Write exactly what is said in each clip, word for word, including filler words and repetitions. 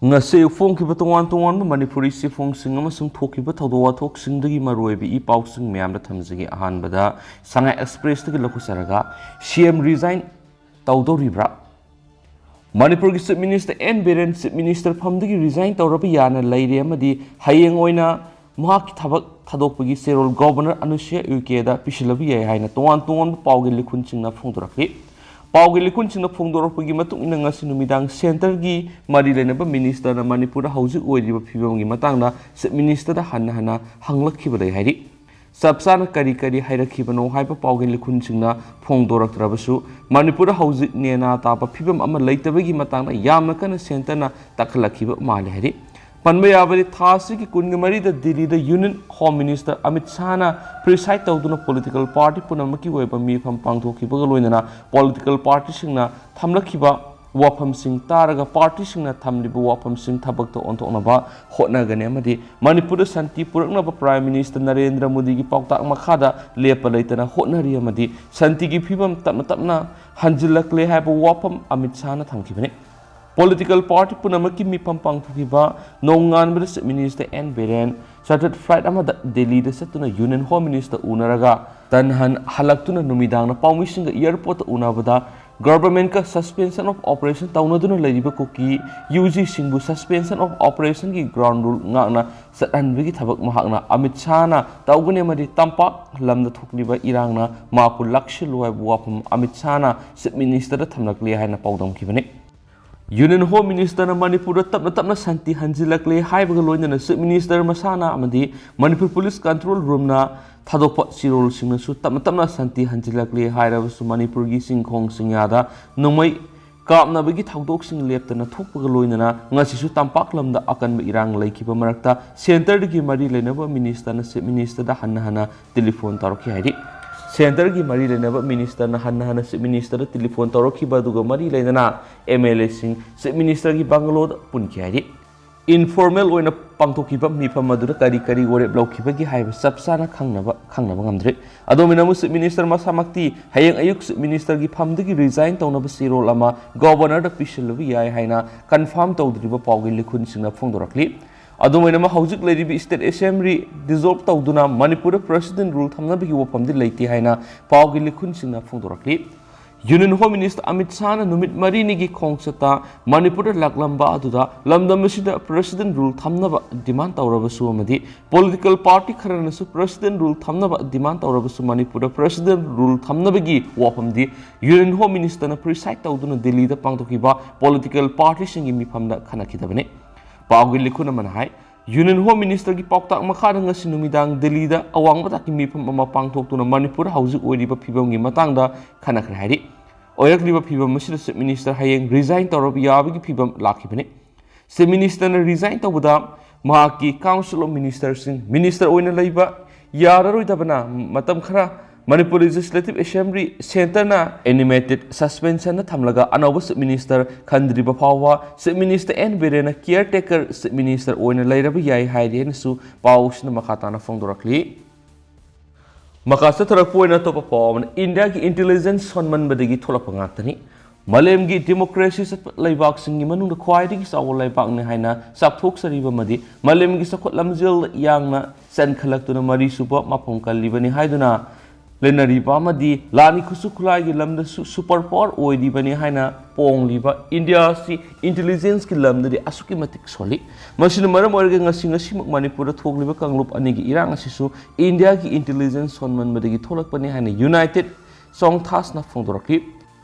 ꯉꯁꯤ ꯐꯣꯡꯈꯤꯕ ꯇꯣꯉꯥꯟ ꯇꯣꯉꯥꯟꯕ ꯃꯅꯤꯄꯨꯔꯤ ꯆꯦꯐꯣꯡꯁꯤꯡ ꯑꯃꯁꯨꯡ ꯊꯣꯛꯈꯤꯕ ꯊꯧꯗꯣꯛ ꯋꯥꯊꯣꯛꯁꯤꯡꯗꯒꯤ ꯃꯔꯨꯑꯣꯏꯕ ꯏ ꯄꯥꯎꯁꯤꯡ ꯃꯌꯥꯝꯗ ꯊꯝꯖꯒꯦ꯫ ꯑꯍꯥꯟꯕꯗ ꯁꯉꯥꯏ ꯑꯦꯛꯁꯄ꯭ꯔꯦꯁꯇꯒꯤ ꯂꯧꯈꯠꯆꯔꯒ, ꯁꯤ ꯑꯦꯝ ꯔꯤꯖꯥꯏꯟ ꯇꯧꯗꯧꯔꯤꯕ꯭ꯔꯥ? ꯃꯅꯤꯄꯨꯔꯒꯤ chief minister N Biren chief minister ꯐꯝꯗꯒꯤ ꯔꯤꯖꯥꯏꯟ ꯇꯧꯔꯕ ꯌꯥꯅ ꯂꯩꯔꯦ ꯑꯃꯗꯤ ꯍꯌꯦꯡ ꯑꯣꯏꯅ ꯃꯍꯥꯛꯀꯤ ꯊꯕꯛ ꯊꯥꯗꯣꯛꯄꯒꯤ ꯆꯦꯔꯣꯜ ꯒꯣꯚꯔꯅꯔ ꯑꯅꯨꯁꯨꯌꯥ ꯎꯏꯀꯦꯗ ꯄꯤꯁꯤꯜꯂꯕ ꯌꯥꯏ ꯍꯥꯏꯅ ꯇꯣꯉꯥꯟ ꯇꯣꯉꯥꯟꯕ ꯄꯥꯎꯒꯤ ꯂꯤꯈꯨꯟꯁꯤꯡꯅ ꯐꯣꯡꯗꯣꯔꯛꯂꯤ꯫ ꯄꯥꯎꯒꯤ ꯂꯤꯈꯨꯟꯁꯤꯡꯅ ꯐꯣꯡꯗꯣꯔꯛꯄꯒꯤ ꯃꯇꯨꯡ ꯏꯟꯅ, ꯉꯁꯤ ꯅꯨꯃꯤꯗꯥꯡ ꯁꯦꯟꯇꯔꯒꯤ ꯃꯔꯤ ꯂꯩꯅꯕ ꯃꯤꯅꯤꯁꯇꯔꯅ ꯃꯅꯤꯄꯨꯔꯗ ꯍꯧꯖꯤꯛ ꯑꯣꯏꯔꯤꯕ ꯐꯤꯕꯝꯒꯤ ꯃꯇꯥꯡꯗ ꯆꯤꯐ ꯃꯤꯅꯤꯁꯇꯔꯗ ꯍꯟꯅ ꯍꯟꯅ ꯍꯪꯂꯛꯈꯤꯕ ꯂꯩ ꯍꯥꯏꯔꯤ꯫ ꯆꯞ ꯆꯥꯅ ꯀꯔꯤ ꯀꯔꯤ ꯍꯥꯏꯔꯛꯈꯤꯕꯅꯣ ꯍꯥꯏꯕ ꯄꯥꯎꯒꯤ ꯂꯤꯈꯨꯟꯁꯤꯡꯅ ꯐꯣꯡꯗꯣꯔꯛꯇ꯭ꯔꯕꯁꯨ, ꯃꯅꯤꯄꯨꯔꯗ ꯍꯧꯖꯤꯛ ꯅꯦꯅꯥ ꯇꯥꯕ ꯐꯤꯕꯝ ꯑꯃ ꯂꯩꯇꯕꯒꯤ ꯃꯇꯥꯡꯗ ꯌꯥꯝꯅ ꯀꯟꯅ ꯁꯦꯟꯇꯔꯅ ꯇꯛꯈꯠꯂꯛꯈꯤꯕ ꯃꯥꯜꯂꯤ ꯍꯥꯏꯔꯤ꯫ ꯄꯟꯕ ꯌꯥꯕꯗꯤ, ꯊꯥ ꯑꯁꯤꯒꯤ ꯀꯨꯟꯒ ꯃꯔꯤꯗ ꯗꯤꯜꯂꯤꯗ ꯌꯨꯅꯤꯌꯟ ꯍꯣꯝ ꯃꯤꯅꯤꯁꯇꯔ ꯑꯃꯤꯠ ꯁꯥꯍꯅ ꯄ꯭ꯔꯤꯁꯥꯏꯗ ꯇꯧꯗꯨꯅ ꯄꯣꯂꯤꯇꯤꯀꯦꯜ ꯄꯥꯔꯇꯤ ꯄꯨꯝꯅꯃꯛꯀꯤ ꯑꯣꯏꯕ ꯃꯤꯐꯝ ꯄꯥꯡꯊꯣꯛꯈꯤꯕꯒ ꯂꯣꯏꯅꯅ ꯄꯣꯂꯤꯇꯤꯀꯦꯜ ꯄꯥꯔꯇꯤꯁꯤꯡꯅ ꯊꯝꯂꯛꯈꯤꯕ ꯋꯥꯐꯝꯁꯤꯡ ꯇꯥꯔꯒ, ꯄꯥꯔꯇꯤꯁꯤꯡꯅ ꯊꯝꯂꯤꯕ ꯋꯥꯐꯝꯁꯤꯡ ꯊꯕꯛꯇ ꯑꯣꯟꯊꯣꯛꯅꯕ ꯍꯣꯠꯅꯒꯅꯤ ꯑꯃꯗꯤ ꯃꯅꯤꯄꯨꯔꯗ ꯁꯥꯟꯇꯤ ꯄꯨꯔꯛꯅꯕ ꯄ꯭ꯔꯥꯏꯝ ꯃꯤꯅꯤꯁꯇꯔ ꯅꯔꯦꯟꯗ꯭ꯔ ꯃꯣꯗꯤꯒꯤ ꯄꯥꯎꯇꯥꯛ ꯃꯈꯥꯗ ꯂꯦꯞꯄ ꯂꯩꯇꯅ ꯍꯣꯠꯅꯔꯤ ꯑꯃꯗꯤ ꯁꯥꯟꯇꯤꯒꯤ ꯐꯤꯕꯝ ꯇꯞꯅ ꯇꯞꯅ ꯍꯟꯖꯤꯜꯂꯛꯂꯦ ꯍꯥꯏꯕ ꯋꯥꯐꯝ ꯑꯃꯤꯠ ꯁꯥꯍꯅ ꯊꯝꯈꯤꯕꯅꯤ꯫ ꯄꯣꯂꯤꯇꯤꯀꯦꯜ ꯄꯥꯔꯇꯤ ꯄꯨꯝꯅꯃꯛꯀꯤ ꯃꯤꯐꯝ ꯄꯥꯡꯊꯣꯛꯈꯤꯕ ꯅꯣꯡꯉꯥꯟꯕꯗ chief minister N Biren charter flight ꯑꯃꯗ ꯗꯤꯜꯂꯤꯗ ꯆꯠꯇꯨꯅ ꯌꯨꯅꯤꯌꯟ ꯍꯣꯝ ꯃꯤꯅꯤꯁꯇꯔ ꯎꯅꯔꯒ ꯇꯟꯍꯟ ꯍꯜꯂꯛꯇꯨꯅ ꯅꯨꯃꯤꯗꯥꯡꯅ ꯄꯥꯎꯃꯤꯁꯤꯡꯒ ꯑꯦꯌꯔꯄꯣꯔꯠꯇ ꯎꯅꯕꯗ ꯒꯚꯔꯟꯃꯦꯟꯠꯀ ꯁꯁꯄꯦꯟꯁꯟ ꯑꯣꯐ ꯑꯣꯄꯔꯦꯁꯟ ꯇꯧꯅꯗꯨꯅ ꯂꯩꯔꯤꯕ ꯀꯨꯀꯤ ꯌꯨ ꯖꯤꯁꯤꯡꯕꯨ ꯁꯁꯄꯦꯟꯁꯟ ꯑꯣꯐ ꯑꯣꯄꯔꯦꯁꯟꯒꯤ ꯒ꯭ꯔꯥꯎꯟ ꯔꯨꯜ ꯉꯥꯛꯅ ꯆꯠꯍꯟꯕꯒꯤ ꯊꯕꯛ ꯃꯍꯥꯛꯅ ꯑꯃꯤꯠ ꯁꯥꯍꯅ ꯇꯧꯒꯅꯤ ꯑꯃꯗꯤ ꯇꯝꯄꯥꯛ ꯂꯝꯗ ꯊꯣꯛꯂꯤꯕ ꯏꯔꯥꯡꯅ ꯃꯍꯥꯛꯄꯨ ꯂꯥꯛꯁꯤꯜꯂꯨ ꯍꯥꯏꯕ ꯋꯥꯐꯝ ꯑꯃꯤꯠ ꯁꯥꯍꯅ ꯆꯤꯐ ꯃꯤꯅꯤꯁꯇꯔꯗ ꯊꯝꯂꯛꯂꯦ ꯍꯥꯏꯅ ꯄꯥꯎꯗꯝꯈꯤꯕꯅꯤ꯫ ꯌꯨꯅꯤꯌꯟ ꯍꯣꯝ ꯃꯤꯅꯤꯁꯇꯔꯅ ꯃꯅꯤꯄꯨꯔꯗ ꯇꯞꯅ ꯇꯞꯅ ꯁꯥꯟꯇꯤ ꯍꯟꯖꯤꯜꯂꯛꯂꯦ ꯍꯥꯏꯕꯒ ꯂꯣꯏꯅꯅ ꯆꯤꯐ ꯃꯤꯅꯤꯁꯇꯔ ꯃꯁꯥꯅ ꯑꯃꯗꯤ ꯃꯅꯤꯄꯨꯔ ꯄꯨꯂꯤꯁ ꯀꯟꯇ꯭ꯔꯣꯜ ꯔꯨꯝꯅ ꯊꯥꯗꯣꯛꯄ ꯆꯦꯔꯣꯜꯁꯤꯡꯅꯁꯨ ꯇꯞꯅ ꯇꯞꯅ ꯁꯥꯟꯇꯤ ꯍꯟꯖꯤꯜꯂꯛꯂꯦ ꯍꯥꯏꯔꯕꯁꯨ, ꯃꯅꯤꯄꯨꯔꯒꯤ ꯆꯤꯡꯈꯣꯡ ꯆꯤꯡꯌꯥꯗ ꯅꯣꯡꯃꯩ ꯀꯥꯞꯅꯕꯒꯤ ꯊꯧꯗꯣꯛꯁꯤꯡ ꯂꯦꯞꯇꯅ ꯊꯣꯛꯄꯒ ꯂꯣꯏꯅꯅ ꯉꯁꯤꯁꯨ ꯇꯝꯄꯥꯛ ꯂꯝꯗ ꯑꯀꯟꯕ ꯏꯔꯥꯡ ꯂꯩꯈꯤꯕ ꯃꯔꯛꯇ ꯁꯦꯟꯇꯔꯗꯒꯤ ꯃꯔꯤ ꯂꯩꯅꯕ ꯃꯤꯅꯤꯁꯇꯔꯅ ꯆꯤꯐ ꯃꯤꯅꯤꯁꯇꯔꯗ ꯍꯟꯅ ꯍꯟꯅ ꯇꯦꯂꯤꯐꯣꯟ ꯇꯧꯔꯛꯈꯤ ꯍꯥꯏꯔꯤ꯫ ꯁꯦꯟꯇꯔꯒꯤ ꯃꯔꯤ ꯂꯩꯅꯕ ꯃꯤꯅꯤꯁꯇꯔꯅ ꯍꯟꯅ ꯍꯟꯅ ꯆꯤꯐ ꯃꯤꯅꯤꯁꯇꯔꯗ ꯇꯦꯂꯤꯐꯣꯟ ꯇꯧꯔꯛꯈꯤꯕ ꯑꯗꯨꯒ ꯃꯔꯤ ꯂꯩꯅꯅ ꯑꯦꯝ ꯑꯦꯜ ꯑꯦꯁꯤꯡ ꯆꯤꯐ ꯃꯤꯅꯤꯁꯇꯔꯒꯤ ꯕꯪꯒꯂꯣꯗ ꯄꯨꯟꯈꯤ ꯍꯥꯏꯔꯤ꯫ ꯏꯟꯐꯣꯔꯃꯦꯜ ꯑꯣꯏꯅ ꯄꯥꯡꯊꯣꯛꯈꯤꯕ ꯃꯤꯐꯝ ꯑꯗꯨꯗ ꯀꯔꯤ ꯀꯔꯤ ꯋꯥꯔꯦꯞ ꯂꯧꯈꯤꯕꯒꯦ ꯍꯥꯏꯕ ꯆꯞ ꯆꯥꯅ ꯈꯪꯅꯕ ꯈꯪꯅꯕ ꯉꯝꯗ꯭ꯔꯤ꯫ ꯑꯗꯣꯝꯅ ꯑꯃꯨꯛ ꯆꯤꯐ ꯃꯤꯅꯤꯁꯇꯔ ꯃꯁꯥꯃꯛꯇꯤ ꯍꯌꯦꯡ ꯑꯌꯨꯛ ꯆꯤꯐ ꯃꯤꯅꯤꯁꯇꯔꯒꯤ ꯐꯝꯗꯒꯤ ꯔꯤꯖꯥꯏꯟ ꯇꯧꯅꯕ ꯆꯦꯔꯣꯜ ꯑꯃ ꯒꯣꯚꯔꯅꯔꯗ ꯄꯤꯁꯤꯜꯂꯕ ꯌꯥꯏ ꯍꯥꯏꯅ ꯀꯟꯐꯥꯔꯝ ꯇꯧꯗ꯭ꯔꯤꯕ ꯄꯥꯎꯒꯤ ꯂꯤꯈꯨꯟꯁꯤꯡꯅ ꯐꯣꯡꯗꯣꯔꯛꯂꯤ꯫ ꯑꯗꯨꯝ ꯑꯣꯏꯅꯃꯛ, ꯍꯧꯖꯤꯛ ꯂꯩꯔꯤꯕ ꯁ꯭ꯇꯦꯠ ꯑꯦꯁꯦꯝꯕ꯭ꯂꯤ ꯗꯤꯖꯣꯜꯕ ꯇꯧꯗꯨꯅ ꯃꯅꯤꯄꯨꯔꯗ ꯄ꯭ꯔꯦꯁꯤꯗꯦꯟ ꯔꯨꯜ ꯊꯝꯅꯕꯒꯤ ꯋꯥꯐꯝꯗꯤ ꯂꯩꯇꯦ ꯍꯥꯏꯅ ꯄꯥꯎꯒꯤ ꯂꯤꯈꯨꯟꯁꯤꯡꯅ ꯐꯣꯡꯗꯣꯔꯛꯂꯤ꯫ ꯌꯨꯅꯤꯌꯟ ꯍꯣꯝ ꯃꯤꯅꯤꯁꯇꯔ ꯑꯃꯤꯠ ꯁꯥꯍꯅ ꯅꯨꯃꯤꯠ ꯃꯔꯤꯅꯤꯒꯤ ꯈꯣꯡꯆꯠꯇ ꯃꯅꯤꯄꯨꯔꯗ ꯂꯥꯛꯂꯝꯕ ꯑꯗꯨꯗ ꯂꯝꯗꯝ ꯑꯁꯤꯗ ꯄ꯭ꯔꯦꯁꯤꯗꯦꯟ ꯔꯨꯜ ꯊꯝꯅꯕ ꯗꯤꯃꯥꯟ ꯇꯧꯔꯕꯁꯨ ꯑꯃꯗꯤ ꯄꯣꯂꯤꯇꯤꯀꯦꯜ ꯄꯥꯔꯇꯤ ꯈꯔꯅꯁꯨ ꯄ꯭ꯔꯦꯁꯤꯗꯦꯟ ꯔꯨꯜ ꯊꯝꯅꯕ ꯗꯤꯃꯥꯟ ꯇꯧꯔꯕꯁꯨ ꯃꯅꯤꯄꯨꯔꯗ ꯄ꯭ꯔꯦꯁꯤꯗꯦꯟ ꯔꯨꯜ ꯊꯝꯅꯕꯒꯤ ꯋꯥꯐꯝꯗꯤ ꯌꯨꯅꯤꯌꯟ ꯍꯣꯝ ꯃꯤꯅꯤꯁꯇꯔꯅ ꯄ꯭ꯔꯤꯁꯥꯏꯗ ꯇꯧꯗꯨꯅ ꯗꯤꯜꯂꯤꯗ ꯄꯥꯡꯊꯣꯛꯈꯤꯕ ꯄꯣꯂꯤꯇꯤꯀꯦꯜ ꯄꯥꯔꯇꯤꯁꯤꯡꯒꯤ ꯃꯤꯐꯝꯗ ꯈꯟꯅꯈꯤꯗꯕꯅꯤ꯫ ꯄꯥꯎꯒꯤ ꯂꯤꯈꯨꯟ ꯑꯃꯅ ꯍꯥꯏ, ꯌꯨꯅꯤꯌꯟ ꯍꯣꯝ ꯃꯤꯅꯤꯁꯇꯔꯒꯤ ꯄꯥꯎꯇꯥꯛ ꯃꯈꯥꯗ ꯉꯁꯤ ꯅꯨꯃꯤꯗꯥꯡ ꯗꯤꯜꯂꯤꯗ ꯑꯋꯥꯡꯕ ꯊꯥꯛꯀꯤ ꯃꯤꯐꯝ ꯑꯃ ꯄꯥꯡꯊꯣꯛꯇꯨꯅ ꯃꯅꯤꯄꯨꯔ ꯍꯧꯖꯤꯛ ꯑꯣꯏꯔꯤꯕ ꯐꯤꯕꯝꯒꯤ ꯃꯇꯥꯡꯗ ꯈꯟꯅꯈ꯭ꯔꯦ ꯍꯥꯏꯔꯤ꯫ ꯑꯣꯏꯔꯛꯂꯤꯕ ꯐꯤꯕꯝ ꯑꯁꯤꯗ ꯆꯤꯐ ꯃꯤꯅꯤꯁꯇꯔ ꯍꯌꯦꯡ ꯔꯤꯖꯥꯏꯟ ꯇꯧꯔꯕ ꯌꯥꯕꯒꯤ ꯐꯤꯕꯝ ꯂꯥꯛꯈꯤꯕꯅꯤ꯫ ꯆꯤꯐ ꯃꯤꯅꯤꯁꯇꯔꯅ ꯔꯤꯖꯥꯏꯟ ꯇꯧꯕꯗ ꯃꯍꯥꯛꯀꯤ ꯀꯥꯎꯟꯁꯤꯜ ꯑꯣꯐ ꯃꯤꯅꯤꯁꯇꯔꯁꯤꯡ ꯃꯤꯅꯤꯁꯇꯔ ꯑꯣꯏꯅ ꯂꯩꯕ ꯌꯥꯔꯔꯣꯏꯗꯕꯅ ꯃꯇꯝ ꯈꯔ ꯃꯅꯤꯄꯨꯔ ꯂꯦꯖꯤꯁꯂꯦꯇꯤꯚ ꯑꯦꯁꯦꯝꯕ꯭ꯂꯤ ꯁꯦꯟꯇꯔꯅ ꯑꯦꯅꯤꯃꯦꯇꯦꯗ ꯁꯁꯄꯦꯟꯁꯟꯗ ꯊꯝꯂꯒ ꯑꯅꯧꯕ ꯆꯤꯐ ꯃꯤꯅꯤꯁꯇꯔ ꯈꯟꯗ꯭ꯔꯤꯕ ꯐꯥꯎꯕ ꯆꯤꯐ ꯃꯤꯅꯤꯁꯇꯔ ꯑꯦꯟ ꯕꯤꯔꯦꯟꯅ ꯀꯤꯌꯔ ꯇꯦꯀꯔ ꯆꯤꯐ ꯃꯤꯅꯤꯁꯇꯔ ꯑꯣꯏꯅ ꯂꯩꯔꯕ ꯌꯥꯏ ꯍꯥꯏꯔꯤ ꯍꯥꯏꯅꯁꯨ ꯄꯥꯎꯁꯤꯅ ꯃꯈꯥ ꯇꯥꯅ ꯐꯣꯡꯗꯣꯔꯛꯂꯤ꯫ ꯃꯈꯥ ꯆꯠꯊꯔꯛꯄ ꯑꯣꯏꯅ ꯑꯇꯣꯞꯄ ꯄꯥꯎ ꯑꯃꯅ, ꯏꯟꯗꯤꯌꯥꯒꯤ ꯏꯟꯇꯦꯂꯤꯖꯦꯟꯁ ꯁꯣꯟꯃꯟꯕꯗꯒꯤ ꯊꯣꯛꯂꯛꯄ ꯉꯥꯛꯇꯅꯤ꯫ ꯃꯥꯂꯦꯝꯒꯤ ꯗꯦꯃꯣꯀ꯭ꯔꯦꯁꯤ ꯆꯠꯄ ꯂꯩꯕꯥꯛꯁꯤꯡꯒꯤ ꯃꯅꯨꯡꯗ ꯈ꯭ꯋꯥꯏꯗꯒꯤ ꯆꯥꯎꯕ ꯂꯩꯕꯥꯛꯅꯤ ꯍꯥꯏꯅ ꯆꯥꯎꯊꯣꯛꯆꯔꯤꯕ ꯑꯃꯗꯤ ꯃꯥꯂꯦꯝꯒꯤ ꯆꯥꯎꯈꯠ ꯂꯝꯖꯦꯜꯗ ꯌꯥꯡꯅ ꯆꯦꯟꯈꯠꯂꯛꯇꯨꯅ ꯃꯔꯤꯁꯨꯕ ꯃꯐꯝ ꯀꯜꯂꯤꯕꯅꯤ ꯍꯥꯏꯗꯨꯅ ꯂꯩꯅꯔꯤꯕ ꯑꯃꯗꯤ ꯂꯥꯟꯃꯤ ꯈꯨꯠꯁꯨ ꯈꯨꯠꯂꯥꯏꯒꯤ ꯂꯝꯗꯁꯨ ꯁꯨꯄꯔ ꯄꯥꯋꯔ ꯑꯣꯏꯔꯤꯕꯅꯤ ꯍꯥꯏꯅ ꯄꯣꯡꯂꯤꯕ ꯏꯟꯗꯤꯌꯥ ꯑꯁꯤ ꯏꯟꯇꯦꯂꯤꯖꯦꯟꯁꯀꯤ ꯂꯝꯗꯗꯤ ꯑꯁꯨꯛꯀꯤ ꯃꯇꯤꯛ ꯁꯣꯜꯂꯤ꯫ ꯃꯁꯤꯅ ꯃꯔꯝ ꯑꯣꯏꯔꯒ ꯉꯁꯤ ꯉꯁꯤꯃꯛ ꯃꯅꯤꯄꯨꯔꯗ ꯊꯣꯛꯂꯤꯕ ꯀꯥꯡꯂꯨꯞ ꯑꯅꯤꯒꯤ ꯏꯔꯥꯡ ꯑꯁꯤꯁꯨ ꯏꯟꯗꯤꯌꯥꯒꯤ ꯏꯟꯇꯦꯂꯤꯖꯦꯟꯁ ꯁꯣꯟꯃꯟꯕꯗꯒꯤ ꯊꯣꯛꯂꯛꯄꯅꯤ ꯍꯥꯏꯅ ꯌꯨꯅꯥꯏꯇꯦꯗ ꯆꯣꯡꯊꯥꯁꯅ ꯐꯣꯡꯗꯣꯔꯛꯈꯤ꯫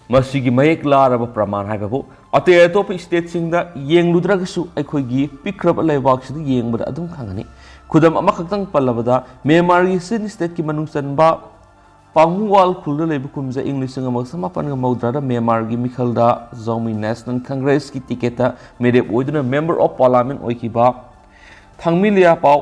ꯃꯁꯤꯒꯤ ꯃꯌꯦꯛ ꯂꯥꯔꯕ ꯄ꯭ꯔꯃꯥꯟ ꯍꯥꯏꯕꯕꯨ ꯑꯇꯩ ꯑꯇꯣꯞꯄ ꯁ꯭ꯇꯦꯠꯁꯤꯡꯗ ꯌꯦꯡꯂꯨꯗ꯭ꯔꯒꯁꯨ ꯑꯩꯈꯣꯏꯒꯤ ꯄꯤꯛꯈ꯭ꯔꯕ ꯂꯩꯕꯥꯛꯁꯤꯗ ꯌꯦꯡꯕꯗ ꯑꯗꯨꯝ ꯈꯪꯒꯅꯤ꯫ ꯈꯨꯗꯝ ꯑꯃꯈꯛꯇꯪ ꯄꯜꯂꯕꯗ, ꯃ꯭ꯌꯥꯟꯃꯥꯔꯒꯤ ꯆꯤꯟ ꯁ꯭ꯇꯦꯠꯀꯤ ꯃꯅꯨꯡ ꯆꯟꯕ ꯄꯥꯡꯃꯨꯋꯥꯜ ꯈꯨꯜꯗ ꯂꯩꯕ ꯀꯨꯝꯖꯥ ꯏꯪ ꯂꯤꯁꯤꯡ ꯑꯃꯒ ꯆꯃꯥꯄꯟꯒ ꯃꯧꯗ꯭ꯔꯥꯗ ꯃ꯭ꯌꯥꯟꯃꯥꯔꯒꯤ ꯃꯤꯈꯜꯗ ꯖꯧꯃꯤ ꯅꯦꯁꯅꯦꯜ ꯀꯪꯒ꯭ꯔꯦꯁꯀꯤ ꯇꯤꯀꯦꯠꯇ ꯃꯤꯔꯦꯞ ꯑꯣꯏꯗꯨꯅ ꯃꯦꯝꯕꯔ ꯑꯣꯐ ꯄꯥꯔꯂꯥꯃꯦꯟ ꯑꯣꯏꯈꯤꯕ ꯊꯥꯡꯃꯤꯂꯤꯌꯥ ꯄꯥꯎ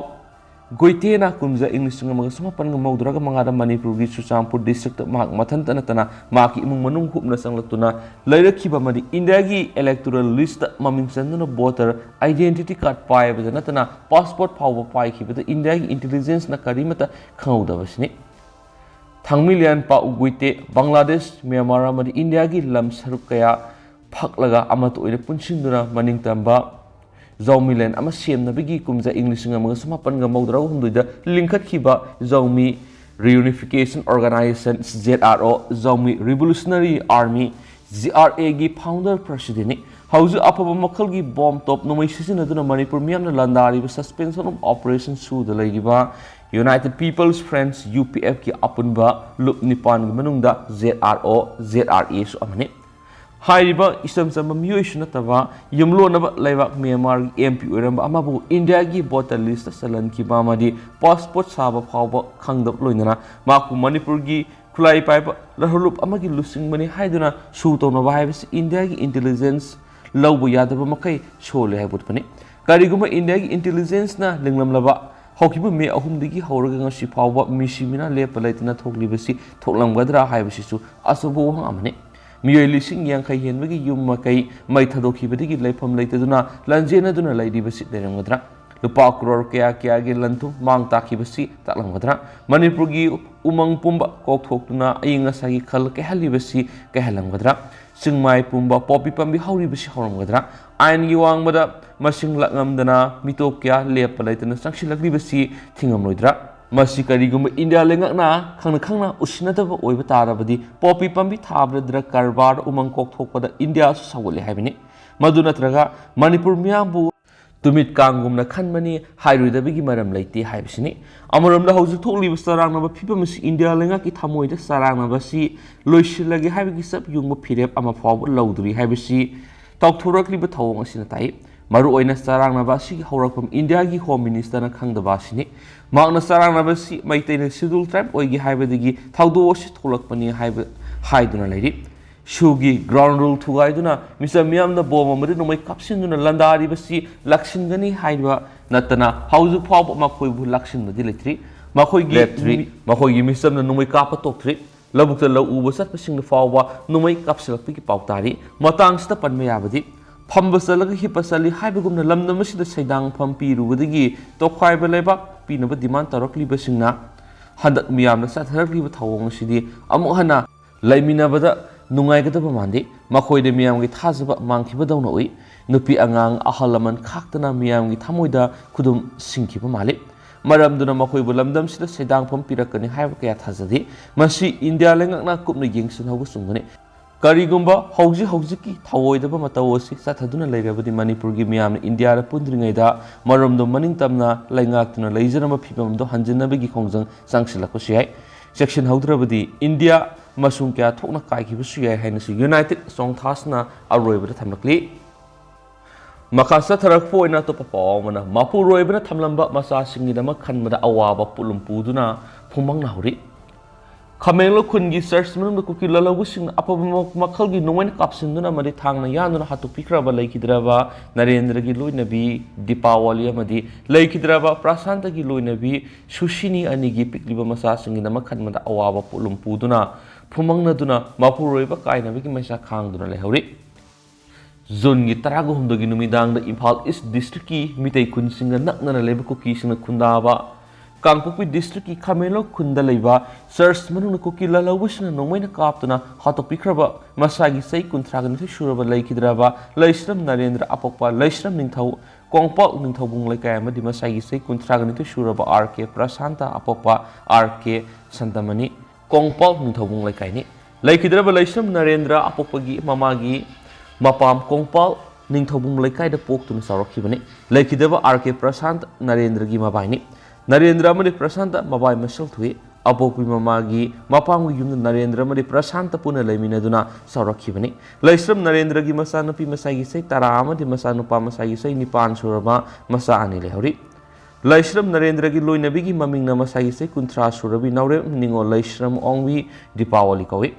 ꯒꯣꯏꯇꯦꯅ ꯀꯨꯝꯖꯥ ꯏꯪ ꯂꯤꯁꯤꯡ ꯑꯃꯒ ꯆꯃꯥꯄꯟꯒ ꯃꯧꯗ꯭ꯔꯥꯒ ꯃꯉꯥꯗ ꯃꯅꯤꯄꯨꯔꯒꯤ ꯆꯨꯔꯆꯥꯟꯄꯨꯔ district ꯃꯍꯥꯛ ꯃꯊꯟꯇ ꯅꯠꯇꯅ ꯃꯍꯥꯛꯀꯤ ꯏꯃꯨꯡ ꯃꯅꯨꯡ ꯍꯨꯞꯅ ꯆꯪꯂꯛꯇꯨꯅ ꯂꯩꯔꯛꯈꯤꯕ ꯑꯃꯗꯤ ꯏꯟꯗꯤꯌꯥꯒꯤ electoral list ꯃꯃꯤꯡ ꯆꯟꯗꯨꯅ voter identity card ꯄꯥꯏꯕꯗ ꯅꯠꯇꯅ passport ꯐꯥꯎꯕ ꯄꯥꯏꯈꯤꯕꯗ ꯏꯟꯗꯤꯌꯥꯒꯤ intelligence ꯅ ꯀꯔꯤꯃꯠꯇ ꯈꯪꯍꯧꯗꯕꯁꯤꯅꯤ꯫ ꯊꯥꯡꯃꯤꯂꯤꯌꯥꯟ ꯄꯥꯎ ꯒꯨꯏꯇꯦ ꯕꯪꯒ꯭ꯂꯥꯗꯦꯁ, ꯃ꯭ꯌꯥꯟꯃꯥꯔ ꯑꯃꯗꯤ ꯏꯟꯗꯤꯌꯥꯒꯤ ꯂꯝ ꯁꯔꯨꯛ ꯀꯌꯥ ꯐꯛꯂꯒ ꯑꯃꯠꯇ ꯑꯣꯏꯅ ꯄꯨꯟꯁꯤꯟꯗꯨꯅ ꯃꯅꯤꯡꯇꯝꯕ ꯖꯧꯃꯤꯂꯦꯟ ꯑꯃ ꯁꯦꯝꯅꯕꯒꯤ ꯀꯨꯝꯖꯥ ꯏꯪ ꯂꯤꯁꯤꯡ ꯑꯃꯒ ꯆꯃꯥꯄꯟꯒ ꯃꯧꯗ꯭ꯔꯥ ꯍꯨꯝꯗꯣꯏꯗ ꯂꯤꯡꯈꯠꯈꯤꯕ ꯖꯧꯃꯤ Reunification Organization, Z R O, ꯖꯧꯃꯤ Revolutionary Army, J R A ꯒꯤ founder president ꯅꯤ꯫ ꯍꯧꯖꯤꯛ ꯑꯐꯕ ꯃꯈꯜꯒꯤ ꯕꯣꯝ ꯇꯣꯞ ꯅꯣꯡꯃꯩ ꯁꯤꯖꯤꯟꯅꯗꯨꯅ ꯃꯅꯤꯄꯨꯔ ꯃꯤꯌꯥꯝꯅ ꯂꯥꯟꯗꯥꯔꯤꯕ suspension of operation ꯁꯨꯗ ꯂꯩꯔꯤꯕ United People's Front, U P F ꯀꯤ ꯑꯄꯨꯟꯕ ꯂꯨꯞ ꯅꯤꯄꯥꯟꯒꯤ ꯃꯅꯨꯡꯗ Z R O, Z R A ꯁꯨ ꯑꯃꯅꯤ꯫ ꯍꯥꯏꯔꯤꯕ ꯏꯆꯝ ꯆꯝꯕ ꯃꯤꯑꯣꯏꯁꯨ ꯅꯠꯇꯕ ꯌꯨꯝꯂꯣꯟꯅꯕ ꯂꯩꯕꯥꯛ ꯃ꯭ꯌꯥꯟꯃꯥꯔꯒꯤ M P ꯑꯣꯏꯔꯝꯕ ꯑꯃꯕꯨ ꯏꯟꯗꯤꯌꯥꯒꯤ voter list ꯆꯜꯍꯟꯈꯤꯕ ꯑꯃꯗꯤ passport ꯁꯥꯕ ꯐꯥꯎꯕ ꯈꯪꯗꯕ ꯂꯣꯏꯅꯅ ꯃꯍꯥꯛꯄꯨ ꯃꯅꯤꯄꯨꯔꯒꯤ ꯈꯨꯠꯂꯥꯏ ꯄꯥꯏꯕ ꯂꯍꯨꯂꯨꯞ ꯑꯃꯒꯤ ꯂꯨꯆꯤꯡꯕꯅꯤ ꯍꯥꯏꯗꯨꯅ ꯁꯨ ꯇꯧꯅꯕ ꯍꯥꯏꯕꯁꯤ ꯏꯟꯗꯤꯌꯥꯒꯤ intelligence ꯂꯧꯕ ꯌꯥꯗꯕ ꯃꯈꯩ ꯁꯣꯜꯂꯦ ꯍꯥꯏꯕ ꯎꯠꯄꯅꯤ꯫ ꯀꯔꯤꯒꯨꯝꯕ ꯏꯟꯗꯤꯌꯥꯒꯤ intelligence ꯅ ꯂꯤꯡꯂꯝꯂꯕ ꯍꯧꯈꯤꯕ ꯃꯦ ꯑꯍꯨꯝꯗꯒꯤ ꯍꯧꯔꯒ ꯉꯁꯤ ꯐꯥꯎꯕ ꯃꯤꯁꯤ ꯃꯤꯅꯥ ꯂꯦꯞꯄ ꯂꯩꯇꯅ ꯊꯣꯛꯂꯤꯕꯁꯤ ꯊꯣꯛꯂꯝꯒꯗ꯭ꯔꯥ ꯍꯥꯏꯕꯁꯤꯁꯨ ꯑꯆꯧꯕ ꯋꯥꯍꯪ ꯑꯃꯅꯤ꯫ ꯃꯤꯑꯣꯏ ꯂꯤꯁꯤꯡ ꯌꯥꯡꯈꯩ ꯍꯦꯟꯕꯒꯤ ꯌꯨꯝ ꯃꯀꯩ ꯃꯩ ꯊꯥꯗꯣꯛꯈꯤꯕꯗꯒꯤ ꯂꯩꯐꯝ ꯂꯩꯇꯗꯨꯅ ꯂꯥꯟꯖꯦꯟꯅꯗꯨꯅ ꯂꯩꯔꯤꯕꯁꯤ ꯂꯩꯔꯝꯒꯗ꯭ꯔꯥ? ꯂꯨꯄꯥ ꯀ꯭ꯔꯣꯔ ꯀꯌꯥ ꯀꯌꯥꯒꯤ ꯂꯟ ꯊꯨꯝ ꯃꯥꯡ ꯇꯥꯛꯈꯤꯕꯁꯤ ꯇꯥꯛꯂꯝꯒꯗ꯭ꯔꯥ? ꯃꯅꯤꯄꯨꯔꯒꯤ ꯎꯃꯪ ꯄꯨꯝꯕ ꯀꯣꯛꯊꯣꯛꯇꯨꯅ ꯑꯏꯪ ꯑꯁꯥꯒꯤ ꯈꯜ ꯀꯥꯏꯍꯜꯂꯤꯕꯁꯤ ꯀꯥꯏꯍꯜꯂꯝꯒꯗ꯭ꯔꯥ? ꯆꯤꯡꯃꯥꯏ ꯄꯨꯝꯕ ꯄꯣꯄꯤ ꯄꯥꯝꯕꯤ ꯍꯧꯔꯤꯕꯁꯤ ꯍꯧꯔꯝꯒꯗ꯭ꯔꯥ? ꯑꯥꯏꯟꯒꯤ ꯋꯥꯡꯃꯗ ꯃꯁꯤꯡ ꯂꯥꯛꯂꯝꯗꯅ ꯃꯤꯇꯣꯞ ꯀꯌꯥ ꯂꯦꯞꯄ ꯂꯩꯇꯅ ꯆꯪꯁꯤꯜꯂꯛꯂꯤꯕꯁꯤ ꯊꯤꯡꯉꯝꯂꯣꯏꯗ꯭ꯔꯥ? ꯃꯁꯤ ꯀꯔꯤꯒꯨꯝꯕ ꯏꯟꯗꯤꯌꯥ ꯂꯩꯉꯥꯛꯅ ꯈꯪꯅ ꯈꯪꯅ ꯎꯁꯤꯟꯅꯗꯕ ꯑꯣꯏꯕ ꯇꯥꯔꯕꯗꯤ ꯄꯣꯄꯤ ꯄꯥꯝꯕꯤ ꯊꯥꯕꯗ drug ꯀꯔꯕꯥꯔ, ꯎꯃꯪ ꯀꯣꯛꯊꯣꯛꯄꯗ ꯏꯟꯗꯤꯌꯥꯁꯨ ꯁꯧꯒꯠꯂꯦ ꯍꯥꯏꯕꯅꯤ꯫ ꯃꯗꯨ ꯅꯠꯇ꯭ꯔꯒ ꯃꯅꯤꯄꯨꯔ ꯃꯤꯌꯥꯝꯕꯨ ꯇꯨꯃꯤꯠ ꯀꯥꯡꯒꯨꯝꯅ ꯈꯟꯕꯅꯤ ꯍꯥꯏꯔꯣꯏꯗꯕꯒꯤ ꯃꯔꯝ ꯂꯩꯇꯦ ꯍꯥꯏꯕꯁꯤꯅꯤ꯫ ꯑꯃꯔꯣꯝꯗ ꯍꯧꯖꯤꯛ ꯊꯣꯛꯂꯤꯕ ꯆꯔꯥꯡꯅꯕ ꯐꯤꯕꯝ ꯑꯁꯤ ꯏꯟꯗꯤꯌꯥ ꯂꯩꯉꯥꯛꯀꯤ ꯊꯃꯣꯏꯗ ꯆꯔꯥꯡꯅꯕ ꯑꯁꯤ ꯂꯣꯏꯁꯤꯜꯂꯒꯦ ꯍꯥꯏꯕꯒꯤ ꯆꯞ ꯌꯨꯡꯕ ꯐꯤꯔꯦꯞ ꯑꯃ ꯐꯥꯎꯕ ꯂꯧꯗ꯭ꯔꯤ ꯍꯥꯏꯕꯁꯤ ꯇꯥꯎꯊꯣꯔꯛꯂꯤꯕ ꯊꯧꯑꯣꯡ ꯑꯁꯤꯅ ꯇꯥꯛꯏ꯫ ꯃꯔꯨꯑꯣꯏꯅ ꯆꯔꯥꯡꯅꯕ ꯑꯁꯤꯒꯤ ꯍꯧꯔꯛꯐꯝ ꯏꯟꯗꯤꯌꯥꯒꯤ Home Minister ꯅ ꯈꯪꯗꯕ ꯑꯁꯤꯅꯤ꯫ ꯃꯍꯥꯛꯅ ꯆꯔꯥꯡꯅꯕ ꯑꯁꯤ ꯃꯩꯇꯩꯅ Scheduled Tribe ꯑꯣꯏꯒꯦ ꯍꯥꯏꯕꯗꯒꯤ ꯊꯧꯗꯣꯛ ꯑꯁꯤ ꯊꯣꯛꯂꯛꯄꯅꯤ ꯍꯥꯏꯕ ꯍꯥꯏꯗꯨꯅ ꯂꯩꯔꯤ꯫ ꯁꯨꯒꯤ ground rule ꯊꯨꯒꯥꯏꯗꯨꯅ ꯃꯤꯆꯝ ꯃꯤꯌꯥꯝꯅ ꯕꯣꯝ ꯑꯃꯗꯤ ꯅꯣꯡꯃꯩ ꯀꯥꯞꯁꯤꯟꯗꯨꯅ ꯂꯥꯟꯗꯥꯔꯤꯕꯁꯤ ꯂꯥꯛꯁꯤꯟꯒꯅꯤ ꯍꯥꯏꯔꯤꯕ ꯅꯠꯇꯅ ꯍꯧꯖꯤꯛ ꯐꯥꯎꯕ ꯃꯈꯣꯏꯕꯨ ꯂꯥꯛꯁꯤꯟꯕꯗꯤ ꯂꯩꯇ꯭ꯔꯤ꯫ ꯃꯈꯣꯏꯒꯤ ꯂꯦꯞꯇ꯭ꯔꯤ꯫ ꯃꯈꯣꯏꯒꯤ ꯃꯤꯆꯝꯅ ꯅꯣꯡꯃꯩ ꯀꯥꯞꯄ ꯇꯣꯛꯇ꯭ꯔꯤ꯫ ꯂꯧꯕꯨꯛꯇ ꯂꯧ ꯎꯕ ꯆꯠꯄꯁꯤꯡꯗ ꯐꯥꯎꯕ ꯅꯣꯡꯃꯩ ꯀꯥꯞꯁꯤꯜꯂꯛꯄꯒꯤ ꯄꯥꯎ ꯇꯥꯔꯤ꯫ ꯃꯇꯥꯡꯁꯤꯗ ꯄꯟꯕ ꯌꯥꯕꯗꯤ, ꯐꯝꯕ ꯆꯠꯂꯒ ꯍꯤꯞꯄ ꯆꯠꯂꯤ ꯍꯥꯏꯕꯒꯨꯝꯅ ꯂꯝꯗꯝ ꯑꯁꯤꯗ ꯁꯩꯗꯥꯡꯐꯝ ꯄꯤꯔꯨꯕꯗꯒꯤ ꯇꯣꯈꯥꯏꯕ ꯂꯩꯕꯥꯛ ꯄꯤꯅꯕ ꯗꯤꯃꯥꯟ ꯇꯧꯔꯛꯂꯤꯕꯁꯤꯡꯅ ꯍꯟꯗꯛ ꯃꯤꯌꯥꯝꯅ ꯆꯠꯊꯔꯛꯂꯤꯕ ꯊꯧꯑꯣꯡ ꯑꯁꯤꯗꯤ ꯑꯃꯨꯛ ꯍꯟꯅ ꯂꯩꯃꯤꯟꯅꯕꯗ ꯅꯨꯡꯉꯥꯏꯒꯗꯕ ꯃꯥꯟꯗꯦ꯫ ꯃꯈꯣꯏꯗ ꯃꯤꯌꯥꯝꯒꯤ ꯊꯥꯖꯕ ꯃꯥꯡꯈꯤꯕꯗꯧꯅ ꯎꯏ꯫ ꯅꯨꯄꯤ ꯑꯉꯥꯡ ꯑꯍꯜ ꯂꯃꯟ ꯈꯥꯛꯇꯅ ꯃꯤꯌꯥꯝꯒꯤ ꯊꯃꯣꯏꯗ ꯈꯨꯗꯨꯝ ꯁꯤꯡꯈꯤꯕ ꯃꯥꯜꯂꯤ꯫ ꯃꯔꯝꯗꯨꯅ ꯃꯈꯣꯏꯕꯨ ꯂꯝꯗꯝꯁꯤꯗ ꯁꯩꯗꯥꯡꯐꯝ ꯄꯤꯔꯛꯀꯅꯤ ꯍꯥꯏꯕ ꯀꯌꯥ ꯊꯥꯖꯗꯦ꯫ ꯃꯁꯤ ꯏꯟꯗꯤꯌꯥ ꯂꯩꯉꯥꯛꯅ ꯀꯨꯞꯅ ꯌꯦꯡꯁꯤꯟꯍꯧꯕ ꯆꯨꯝꯒꯅꯤ꯫ ꯀꯔꯤꯒꯨꯝꯕ ꯍꯧꯖꯤꯛ ꯍꯧꯖꯤꯛꯀꯤ ꯊꯧꯑꯣꯏꯗꯕ ꯃꯇꯧ ꯑꯁꯤ ꯆꯠꯊꯗꯨꯅ ꯂꯩꯔꯕꯗꯤ ꯃꯅꯤꯄꯨꯔꯒꯤ ꯃꯤꯌꯥꯝꯅ ꯏꯟꯗꯤꯌꯥꯗ ꯄꯨꯟꯗ꯭ꯔꯤꯉꯩꯗ ꯃꯔꯣꯝꯗꯣꯝ ꯃꯅꯤꯡ ꯇꯝꯅ ꯂꯩꯉꯥꯛꯇꯨꯅ ꯂꯩꯖꯔꯝꯕ ꯐꯤꯕꯝ ꯑꯗꯨ ꯍꯟꯖꯤꯟꯅꯕꯒꯤ ꯈꯣꯡꯖꯪ ꯆꯪꯁꯤꯜꯂꯛꯄꯁꯨ ꯌꯥꯏ꯫ ꯆꯦꯛꯁꯤꯟꯍꯧꯗ꯭ꯔꯕꯗꯤ ꯏꯟꯗꯤꯌꯥ ꯃꯁꯨꯡ ꯀꯌꯥ ꯊꯣꯛꯅ ꯀꯥꯏꯈꯤꯕꯁꯨ ꯌꯥꯏ ꯍꯥꯏꯅꯁꯨ ꯌꯨꯅꯥꯏꯇꯦꯗ ꯆꯣꯡꯊꯥꯁꯅ ꯑꯔꯣꯏꯕꯗ ꯊꯝꯂꯛꯂꯤ꯫ ꯃꯈꯥ ꯆꯠꯊꯔꯛꯄ ꯑꯣꯏꯅ ꯑꯇꯣꯞꯄ ꯄꯥꯎ ꯑꯃꯅ, ꯃꯄꯨꯔꯣꯏꯕꯅ ꯊꯝꯂꯝꯕ ꯃꯆꯥꯁꯤꯡꯒꯤꯗꯃꯛ ꯈꯟꯕꯗ ꯑꯋꯥꯕ ꯄꯣꯠꯂꯨꯝ ꯄꯨꯗꯨꯅ ꯐꯨꯝꯕꯪꯅꯍꯧꯔꯤ꯫ ꯈꯥꯃꯦꯟꯂꯣꯛ ꯈꯨꯟꯒꯤ ꯆꯔꯆ ꯃꯅꯨꯡꯗ ꯀꯨꯀꯤ ꯂꯥꯜꯍꯧꯕꯁꯤꯡꯅ ꯑꯐꯕ ꯃ-, ꯃꯈꯜꯒꯤ ꯅꯣꯡꯃꯩꯅ ꯀꯥꯞꯁꯤꯟꯗꯨꯅ ꯑꯃꯗꯤ ꯊꯥꯡꯅ ꯌꯥꯟꯗꯨꯅ ꯍꯥꯠꯇꯣꯛꯄꯤꯈ꯭ꯔꯕ ꯂꯩꯈꯤꯗ꯭ꯔꯕ ꯅꯔꯦꯟꯗ꯭ꯔꯒꯤ ꯂꯣꯏꯅꯕꯤ ꯗꯤꯄꯥꯋꯂꯤ ꯑꯃꯗꯤ ꯂꯩꯈꯤꯗ꯭ꯔꯕ ꯄ꯭ꯔꯁꯥꯟꯇꯒꯤ ꯂꯣꯏꯅꯕꯤ ꯁꯨꯁꯤꯅꯤ ꯑꯅꯤꯒꯤ ꯄꯤꯛꯂꯤꯕ ꯃꯆꯥꯁꯤꯡꯒꯤꯗꯃꯛ ꯈꯟꯕꯗ ꯑꯋꯥꯕ ꯄꯣꯠꯂꯨꯝ ꯄꯨꯗꯨꯅ ꯐꯨꯝꯕꯪꯅꯗꯨꯅ ꯃꯄꯨꯔꯣꯏꯕ ꯀꯥꯏꯅꯕꯒꯤ ꯃꯩꯁꯥ ꯈꯥꯡꯗꯨꯅ ꯂꯩꯍꯧꯔꯤ꯫ ꯖꯨꯟꯒꯤ ꯇꯔꯥꯒ ꯍꯨꯝꯗꯣꯏꯒꯤ ꯅꯨꯃꯤꯗꯥꯡꯗ ꯏꯝꯐꯥꯜ ꯏꯁ ꯗꯤꯁꯇ꯭ꯔꯤꯛꯀꯤ ꯃꯤꯇꯩ ꯈꯨꯟꯁꯤꯡꯒ ꯅꯛꯅꯅ ꯂꯩꯕ ꯀꯨꯀꯤꯁꯤꯡꯅ ꯈꯨꯟꯗꯥꯕ ꯀꯥꯡꯄꯣꯛꯄꯤ ꯗꯤꯁꯇ꯭ꯔꯤꯛꯀꯤ ꯈꯥꯃꯦꯟꯂꯣꯛ ꯈꯨꯟꯗ ꯂꯩꯕ ꯆꯔꯆ ꯃꯅꯨꯡꯗ ꯀꯨꯀꯤ ꯂꯥꯜꯍꯧꯕꯁꯤꯡꯅ ꯅꯣꯡꯃꯩꯅ ꯀꯥꯞꯇꯨꯅ ꯍꯥꯠꯇꯣꯛꯄꯤꯈ꯭ꯔꯕ ꯃꯁꯥꯒꯤ ꯆꯍꯤ ꯀꯨꯟꯊ꯭ꯔꯥꯒ ꯅꯤꯊꯣꯏ ꯁꯨꯔꯕ ꯂꯩꯈꯤꯗ꯭ꯔꯕ ꯂꯩꯁ꯭ꯔꯝ ꯅꯔꯦꯟꯗ꯭ꯔ ꯑꯄꯣꯛꯄ ꯂꯩꯁ꯭ꯔꯝ ꯅꯤꯡꯊꯧ ꯀꯣꯡꯄꯥꯜ ꯅꯤꯡꯊꯧꯕꯨꯡ ꯂꯩꯀꯥꯏ ꯑꯃꯗꯤ ꯃꯁꯥꯒꯤ ꯆꯍꯤ ꯀꯨꯟꯊ꯭ꯔꯥꯒ ꯅꯤꯊꯣꯏ ꯁꯨꯔꯕ ꯑꯥꯔ ꯀꯦ ꯄ꯭ꯔꯁꯥꯟꯇ ꯑꯄꯣꯛꯄ ꯑꯥꯔ ꯀꯦ ꯁꯟꯇꯃꯅꯤ ꯀꯣꯡꯄꯥꯜ ꯅꯤꯡꯊꯧꯕꯨꯡ ꯂꯩꯀꯥꯏꯅꯤ꯫ ꯂꯩꯈꯤꯗ꯭ꯔꯕ ꯂꯩꯁ꯭ꯔꯝ ꯅꯔꯦꯟꯗ꯭ꯔ ꯑꯄꯣꯛꯄꯒꯤ ꯃꯃꯥꯒꯤ ꯃꯄꯥꯝ ꯀꯣꯡꯄꯥꯜ ꯅꯤꯡꯊꯧꯕꯨꯡ ꯂꯩꯀꯥꯏꯗ ꯄꯣꯛꯇꯨꯅ ꯆꯥꯎꯔꯛꯈꯤꯕꯅꯤ꯫ ꯂꯩꯈꯤꯗ꯭ꯔꯕ ꯑꯥꯔ ꯀꯦ ꯄ꯭ꯔꯁꯥꯟꯇ ꯅꯔꯦꯟꯗ꯭ꯔꯒꯤ ꯃꯕꯥꯏꯅꯤ꯫ ꯅꯔꯦꯟꯗ꯭ꯔ ꯑꯃꯗꯤ ꯄ꯭ꯔꯁꯥꯟꯇ ꯃꯕꯥꯏ ꯃꯁꯦꯜ ꯊꯣꯛꯏ꯫ ꯑꯄꯣꯛꯄꯤ ꯃꯃꯥꯒꯤ ꯃꯄꯥꯝꯒꯤ ꯌꯨꯝꯗ ꯅꯔꯦꯟꯗ꯭ꯔ ꯑꯃꯗꯤ ꯄ꯭ꯔꯁꯥꯟꯇ ꯄꯨꯟꯅ ꯂꯩꯃꯤꯟꯅꯗꯨꯅ ꯆꯥꯎꯔꯛꯈꯤꯕꯅꯤ꯫ ꯂꯩꯁ꯭ꯔꯝ ꯅꯔꯦꯟꯗ꯭ꯔꯒꯤ ꯃꯆꯥꯅꯨꯄꯤ ꯃꯁꯥꯒꯤ ꯆꯍꯤ ꯇꯔꯥ ꯑꯃꯗꯤ ꯃꯆꯥꯅꯨꯄꯥ ꯃꯁꯥꯒꯤ ꯆꯍꯤ ꯅꯤꯄꯥꯟ ꯁꯨꯔꯕ ꯃꯆꯥ ꯑꯅꯤ ꯂꯩꯍꯧꯔꯤ꯫ ꯂꯩꯁ꯭ꯔꯝ ꯅꯔꯦꯟꯗ꯭ꯔꯒꯤ ꯂꯣꯏꯅꯕꯤꯒꯤ ꯃꯃꯤꯡꯅ ꯃꯁꯥꯒꯤ ꯆꯍꯤ ꯀꯨꯟꯊ꯭ꯔꯥ ꯁꯨꯔꯕꯤ ꯅꯥꯎꯔꯦꯝ ꯅꯤꯉꯣꯜ ꯂꯩꯁ꯭ꯔꯝ ꯑꯣꯡꯕꯤ ꯗꯤꯄꯥꯋꯂꯤ ꯀꯧꯏ꯫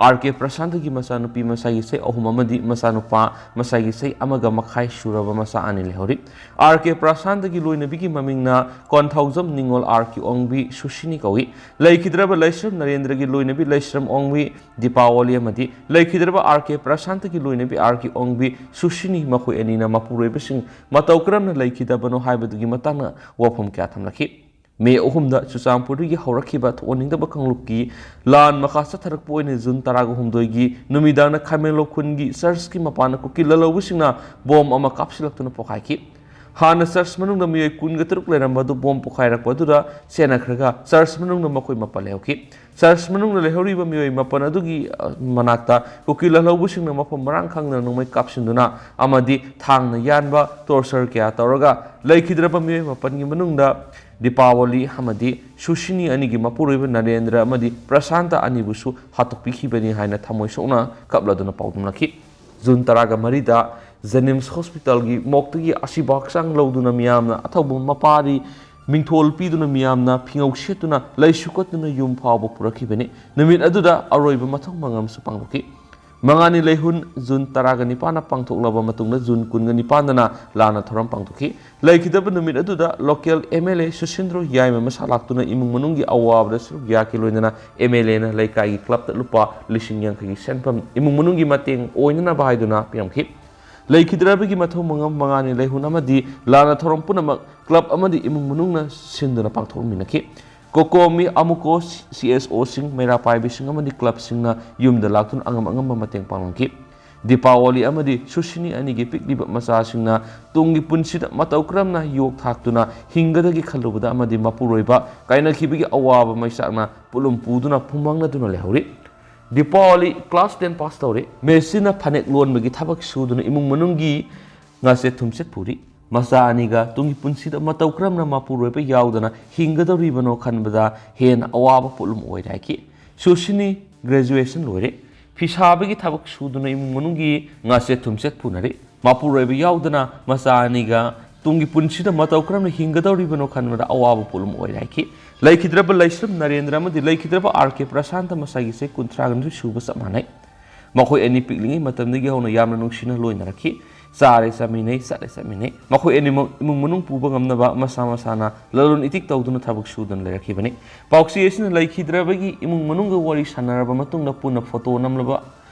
ꯑꯥꯔ ꯀꯦ ꯄ꯭ꯔꯁꯥꯟꯇꯒꯤ ꯃꯆꯥꯅꯨꯄꯤ ꯃꯁꯥꯒꯤ ꯆꯍꯤ ꯑꯍꯨꯝ ꯑꯃꯗꯤ ꯃꯆꯥꯅꯨꯄꯥ ꯃꯁꯥꯒꯤ ꯆꯍꯤ ꯑꯃꯒ ꯃꯈꯥꯏ ꯁꯨꯔꯕ ꯃꯆꯥ ꯑꯅꯤ ꯂꯩꯍꯧꯔꯤ꯫ ꯑꯥꯔ ꯀꯦ ꯄ꯭ꯔꯁꯥꯟꯇꯒꯤ ꯂꯣꯏꯅꯕꯤꯒꯤ ꯃꯃꯤꯡꯅ ꯀꯣꯟꯊꯧꯖꯝ ꯅꯤꯉꯣꯜ ꯑꯥꯔ ꯀꯦ ꯑꯣꯡꯕꯤ ꯁꯨꯁꯤꯅꯤ ꯀꯧꯏ꯫ ꯂꯩꯈꯤꯗ꯭ꯔꯕ ꯂꯩꯁ꯭ꯔꯝ ꯅꯔꯦꯟꯗ꯭ꯔꯒꯤ ꯂꯣꯏꯅꯕꯤ ꯂꯩꯁ꯭ꯔꯝ ꯑꯣꯡꯕꯤ ꯗꯤꯄꯥꯋꯂꯤ ꯑꯃꯗꯤ ꯂꯩꯈꯤꯗ꯭ꯔꯕ ꯑꯥꯔ ꯀꯦ ꯄ꯭ꯔꯁꯥꯟꯇꯒꯤ ꯂꯣꯏꯅꯕꯤ ꯑꯥꯔ ꯀꯦ ꯑꯣꯡꯕꯤ ꯁꯨꯁꯤꯅꯤ, ꯃꯈꯣꯏ ꯑꯅꯤꯅ ꯃꯄꯨꯔꯣꯏꯕꯁꯤꯡ ꯃꯇꯧ ꯀꯔꯝꯅ ꯂꯩꯈꯤꯗꯕꯅꯣ ꯍꯥꯏꯕꯗꯨꯒꯤ ꯃꯇꯥꯡꯗ ꯋꯥꯐꯝ ꯀꯌꯥ ꯊꯝꯂꯛꯈꯤ꯫ ꯃꯦ ꯑꯍꯨꯝꯗ ꯆꯨꯔꯆꯥꯟꯄꯨꯔꯗꯒꯤ ꯍꯧꯔꯛꯈꯤꯕ ꯊꯣꯛꯍꯟꯅꯤꯡꯗꯕ ꯀꯥꯡꯂꯨꯞꯀꯤ ꯂꯥꯟ ꯃꯈꯥ ꯆꯠꯊꯔꯛꯄ ꯑꯣꯏꯅ ꯖꯨꯟ ꯇꯔꯥꯒ ꯍꯨꯝꯗꯣꯏꯒꯤ ꯅꯨꯃꯤꯗꯥꯡꯗ ꯈꯥꯃꯦꯟꯂꯣꯛ ꯈꯨꯟꯒꯤ ꯆꯔꯆꯀꯤ ꯃꯄꯥꯟꯗ ꯀꯨꯀꯤ ꯂꯥꯜꯍꯧꯕꯁꯤꯡꯅ ꯕꯣꯝ ꯑꯃ ꯀꯥꯞꯁꯤꯜꯂꯛꯇꯨꯅ ꯄꯣꯈꯥꯏꯈꯤ꯫ ꯍꯥꯟꯅ ꯆꯔꯆ ꯃꯅꯨꯡꯗ ꯃꯤꯑꯣꯏ ꯀꯨꯟꯒ ꯇꯔꯨꯛ ꯂꯩꯔꯝꯕ ꯑꯗꯨ ꯕꯣꯝ ꯄꯣꯈꯥꯏꯔꯛꯄ ꯑꯗꯨꯗ ꯆꯦꯟꯅꯈ꯭ꯔꯒ ꯆꯔꯆ ꯃꯅꯨꯡꯗ ꯃꯈꯣꯏ ꯃꯥꯄꯟ ꯂꯩꯍꯧꯈꯤ꯫ ꯆꯔꯆ ꯃꯅꯨꯡꯗ ꯂꯩꯍꯧꯔꯤꯕ ꯃꯤꯑꯣꯏ ꯃꯥꯄꯟ ꯑꯗꯨꯒꯤ, ꯑ, ꯃꯅꯥꯛꯇ ꯀꯨꯀꯤ ꯂꯥꯜꯍꯧꯕꯁꯤꯡꯅ ꯃꯐꯝ ꯃꯔꯥꯡ ꯈꯪꯗꯅ ꯅꯣꯡꯃꯩ ꯀꯥꯞꯁꯤꯟꯗꯨꯅ ꯑꯃꯗꯤ ꯊꯥꯡꯅ ꯌꯥꯟꯕ torture ꯀꯌꯥ ꯇꯧꯔꯒ ꯂꯩꯈꯤꯗ꯭ꯔꯕ ꯃꯤꯑꯣꯏ ꯃꯥꯄꯟꯒꯤ ꯃꯅꯨꯡꯗ ꯗꯤꯄꯥꯋꯂꯤ ꯑꯃꯗꯤ ꯁꯨꯁꯤꯅꯤ ꯑꯅꯤꯒꯤ ꯃꯄꯨꯔꯣꯏꯕ ꯅꯔꯦꯟꯗ꯭ꯔ ꯑꯃꯗꯤ ꯄ꯭ꯔꯁꯥꯟꯇ ꯑꯅꯤꯕꯨꯁꯨ ꯍꯥꯠꯇꯣꯛꯄꯤꯈꯤꯕꯅꯤ ꯍꯥꯏꯅ ꯊꯃꯣꯏ ꯁꯣꯛꯅ ꯀꯞꯂꯗꯨꯅ ꯄꯥꯎꯗꯝꯂꯛꯈꯤ꯫ ꯖꯨꯟ ꯇꯔꯥꯒ ꯃꯔꯤꯗ ꯖꯦꯅꯤꯝꯁ ꯍꯣꯁꯄꯤꯇꯥꯜꯒꯤ ꯃꯣꯛꯇꯒꯤ ꯑꯁꯤꯕ ꯍꯛꯆꯥꯡ ꯂꯧꯗꯨꯅ ꯃꯤꯌꯥꯝꯅ ꯑꯊꯧꯕ ꯃꯄꯥꯔꯤ ꯃꯤꯡꯊꯣꯜ ꯄꯤꯗꯨꯅ ꯃꯤꯌꯥꯝꯅ ꯐꯤꯉꯧ ꯁꯦꯠꯇꯨꯅ ꯂꯩꯁꯨ ꯀꯠꯇꯨꯅ ꯌꯨꯝ ꯐꯥꯎꯕ ꯄꯨꯔꯛꯈꯤꯕꯅꯤ꯫ ꯅꯨꯃꯤꯠ ꯑꯗꯨꯗ ꯑꯔꯣꯏꯕ ꯃꯊꯧ ꯃꯉꯝꯁꯨ ꯄꯥꯡꯊꯣꯛꯈꯤ꯫ ꯃꯉꯥꯅꯤ ꯂꯩꯍꯨꯟ ꯖꯨꯟ ꯇꯔꯥꯒ ꯅꯤꯄꯥꯟꯅ ꯄꯥꯡꯊꯣꯛꯂꯕ ꯃꯇꯨꯡꯗ ꯖꯨꯟ ꯀꯨꯟꯒ ꯅꯤꯄꯥꯟꯗꯅ ꯂꯥꯟꯅ ꯊꯧꯔꯝ ꯄꯥꯡꯊꯣꯛꯈꯤ꯫ ꯂꯩꯈꯤꯗꯕ ꯅꯨꯃꯤꯠ ꯑꯗꯨꯗ local M L A ꯁꯨꯁꯤꯟꯗ꯭ꯔꯣ ꯌꯥꯏꯃ ꯃꯁꯥ ꯂꯥꯛꯇꯨꯅ ꯏꯃꯨꯡ ꯃꯅꯨꯡꯒꯤ ꯑꯋꯥꯕꯗ ꯁꯔꯨꯛ ꯌꯥꯈꯤ꯫ ꯂꯣꯏꯅꯅ M L Aꯅ ꯂꯩꯀꯥꯏꯒꯤ clubꯇ ꯂꯨꯄꯥ ꯂꯤꯁꯤꯡ ꯌꯥꯡꯈꯩꯒꯤ ꯁꯦꯟꯐꯝ ꯏꯃꯨꯡ ꯃꯅꯨꯡꯒꯤ ꯃꯇꯦꯡ ꯑꯣꯏꯅꯅꯕ ꯍꯥꯏꯗꯨꯅ ꯄꯤꯔꯝꯈꯤ꯫ ꯂꯩꯈꯤꯗ꯭ꯔꯕꯒꯤ ꯃꯊꯧ ꯃꯉꯝ ꯃꯉꯥꯅꯤ ꯂꯩꯍꯨꯟ ꯑꯃꯗꯤ ꯂꯥꯟꯅ ꯊꯧꯔꯝ ꯄꯨꯝꯅꯃꯛ club ꯑꯃꯗꯤ ꯏꯃꯨꯡ ꯃꯅꯨꯡꯅ ꯁꯤꯟꯗꯨꯅ ꯄꯥꯡꯊꯣꯛꯃꯤꯟꯅꯈꯤ꯫ ꯀꯣꯀꯣꯃꯤ ꯑꯃꯨꯀꯣ, C S Oꯁꯤꯡ, ꯃꯩꯔꯥ ꯄꯥꯏꯕꯤꯁꯤꯡ ꯑꯃꯗꯤ clubꯁꯤꯡꯅ ꯌꯨꯝꯗ ꯂꯥꯛꯇꯨꯅ ꯑꯉꯝ ꯑꯉꯝꯕ ꯃꯇꯦꯡ ꯄꯥꯡꯂꯝꯈꯤ꯫ ꯗꯤꯄꯥꯋꯂꯤ ꯑꯃꯗꯤ ꯁꯨꯁꯤꯅꯤ ꯑꯅꯤꯒꯤ ꯄꯤꯛꯂꯤꯕ ꯃꯆꯥꯁꯤꯡꯅ ꯇꯨꯡꯒꯤ ꯄꯨꯟꯁꯤꯗ ꯃꯇꯧ ꯀꯔꯝꯅ ꯌꯣꯛ ꯊꯥꯛꯇꯨꯅ ꯍꯤꯡꯒꯗꯒꯦ ꯈꯜꯂꯨꯕꯗ ꯑꯃꯗꯤ ꯃꯄꯨꯔꯣꯏꯕ ꯀꯥꯏꯅꯈꯤꯕꯒꯤ ꯑꯋꯥꯕ ꯃꯩꯆꯥꯛꯅ ꯄꯣꯠꯂꯨꯝ ꯄꯨꯗꯨꯅ ꯐꯨꯝꯃꯪꯅꯗꯨꯅ ꯂꯩꯍꯧꯔꯤ꯫ ꯗꯤꯄꯥꯋꯂꯤ class ten pass ꯇꯧꯔꯦ꯫ ꯃꯦꯁꯤꯅ ꯐꯅꯦꯛ ꯂꯣꯟꯕꯒꯤ ꯊꯕꯛ ꯁꯨꯗꯨꯅ ꯏꯃꯨꯡ ꯃꯅꯨꯡꯒꯤ ꯉꯥꯆꯦꯠ ꯊꯨꯝꯆꯦꯠ ꯄꯨꯔꯤ꯫ ꯃꯆꯥ ꯑꯅꯤꯒ ꯇꯨꯡꯒꯤ ꯄꯨꯟꯁꯤꯗ ꯃꯇꯧ ꯀꯔꯝꯅ ꯃꯄꯨꯔꯣꯏꯕ ꯌꯥꯎꯗꯅ ꯍꯤꯡꯒꯗꯧꯔꯤꯕꯅꯣ ꯈꯟꯕꯗ ꯍꯦꯟꯅ ꯑꯋꯥꯕ ꯄꯣꯠꯂꯨꯝ ꯑꯣꯏꯔꯦ ꯍꯥꯏꯈꯤ꯫ ꯁꯨꯁꯤꯅꯤ graduation ꯂꯣꯏꯔꯦ꯫ ꯐꯤ ꯁꯥꯕꯒꯤ ꯊꯕꯛ ꯁꯨꯗꯨꯅ ꯏꯃꯨꯡ ꯃꯅꯨꯡꯒꯤ ꯉꯥꯆꯦꯠ ꯊꯨꯝꯆꯦꯠ ꯄꯨꯅꯔꯤ꯫ ꯃꯄꯨꯔꯣꯏꯕ ꯌꯥꯎꯗꯅ ꯃꯆꯥ ꯑꯅꯤꯒ ꯇꯨꯡꯒꯤ ꯄꯨꯟꯁꯤꯗ ꯃꯇꯧ ꯀꯔꯝꯅ ꯍꯤꯡꯒꯗꯧꯔꯤꯕꯅꯣ ꯈꯟꯕꯗ ꯑꯋꯥꯕ ꯄꯣꯠꯂꯨꯝ ꯑꯣꯏꯔꯦ ꯍꯥꯏꯈꯤ꯫ ꯂꯩꯈꯤꯗ꯭ꯔꯕ ꯂꯩꯁ꯭ꯔꯝ ꯅꯔꯦꯟꯗ꯭ꯔ ꯑꯃꯗꯤ ꯂꯩꯈꯤꯗ꯭ꯔꯕ ꯑꯥꯔ ꯀꯦ ꯄ꯭ꯔꯁꯥꯟꯇ ꯃꯁꯥꯒꯤ ꯆꯍꯤ ꯀꯨꯟꯊ꯭ꯔꯥꯒ ꯅꯤꯊꯣꯏ ꯁꯨꯕ ꯆꯞ ꯃꯥꯟꯅꯩ꯫ ꯃꯈꯣꯏ ꯑꯅꯤ ꯄꯤꯛꯂꯤꯉꯩ ꯃꯇꯝꯗꯒꯤ ꯍꯧꯅ ꯌꯥꯝꯅ ꯅꯨꯡꯁꯤꯅ ꯂꯣꯏꯅꯔꯛꯈꯤ꯫ ꯆꯥꯔꯦ ꯆꯥꯃꯤꯟꯅꯩ, ꯆꯠꯂꯦ ꯆꯠꯃꯤꯟꯅꯩ꯫ ꯃꯈꯣꯏ ꯑꯅꯤꯃꯛ ꯏꯃꯨꯡ ꯃꯅꯨꯡ ꯄꯨꯕ ꯉꯝꯅꯕ ꯃꯁꯥ ꯃꯁꯥꯅ ꯂꯂꯣꯟ ꯏꯇꯤꯛ ꯇꯧꯗꯨꯅ ꯊꯕꯛ ꯁꯨꯗꯨꯅ ꯂꯩꯔꯛꯈꯤꯕꯅꯤ꯫ ꯄꯥꯎꯆꯦ ꯑꯁꯤꯅ ꯂꯩꯈꯤꯗ꯭ꯔꯕꯒꯤ ꯏꯃꯨꯡ ꯃꯅꯨꯡꯒ ꯋꯥꯔꯤ ꯁꯥꯟꯅꯔꯕ ꯃꯇꯨꯡꯗ ꯄꯨꯟꯅ ꯐꯣꯇꯣ ꯅꯝꯂꯕ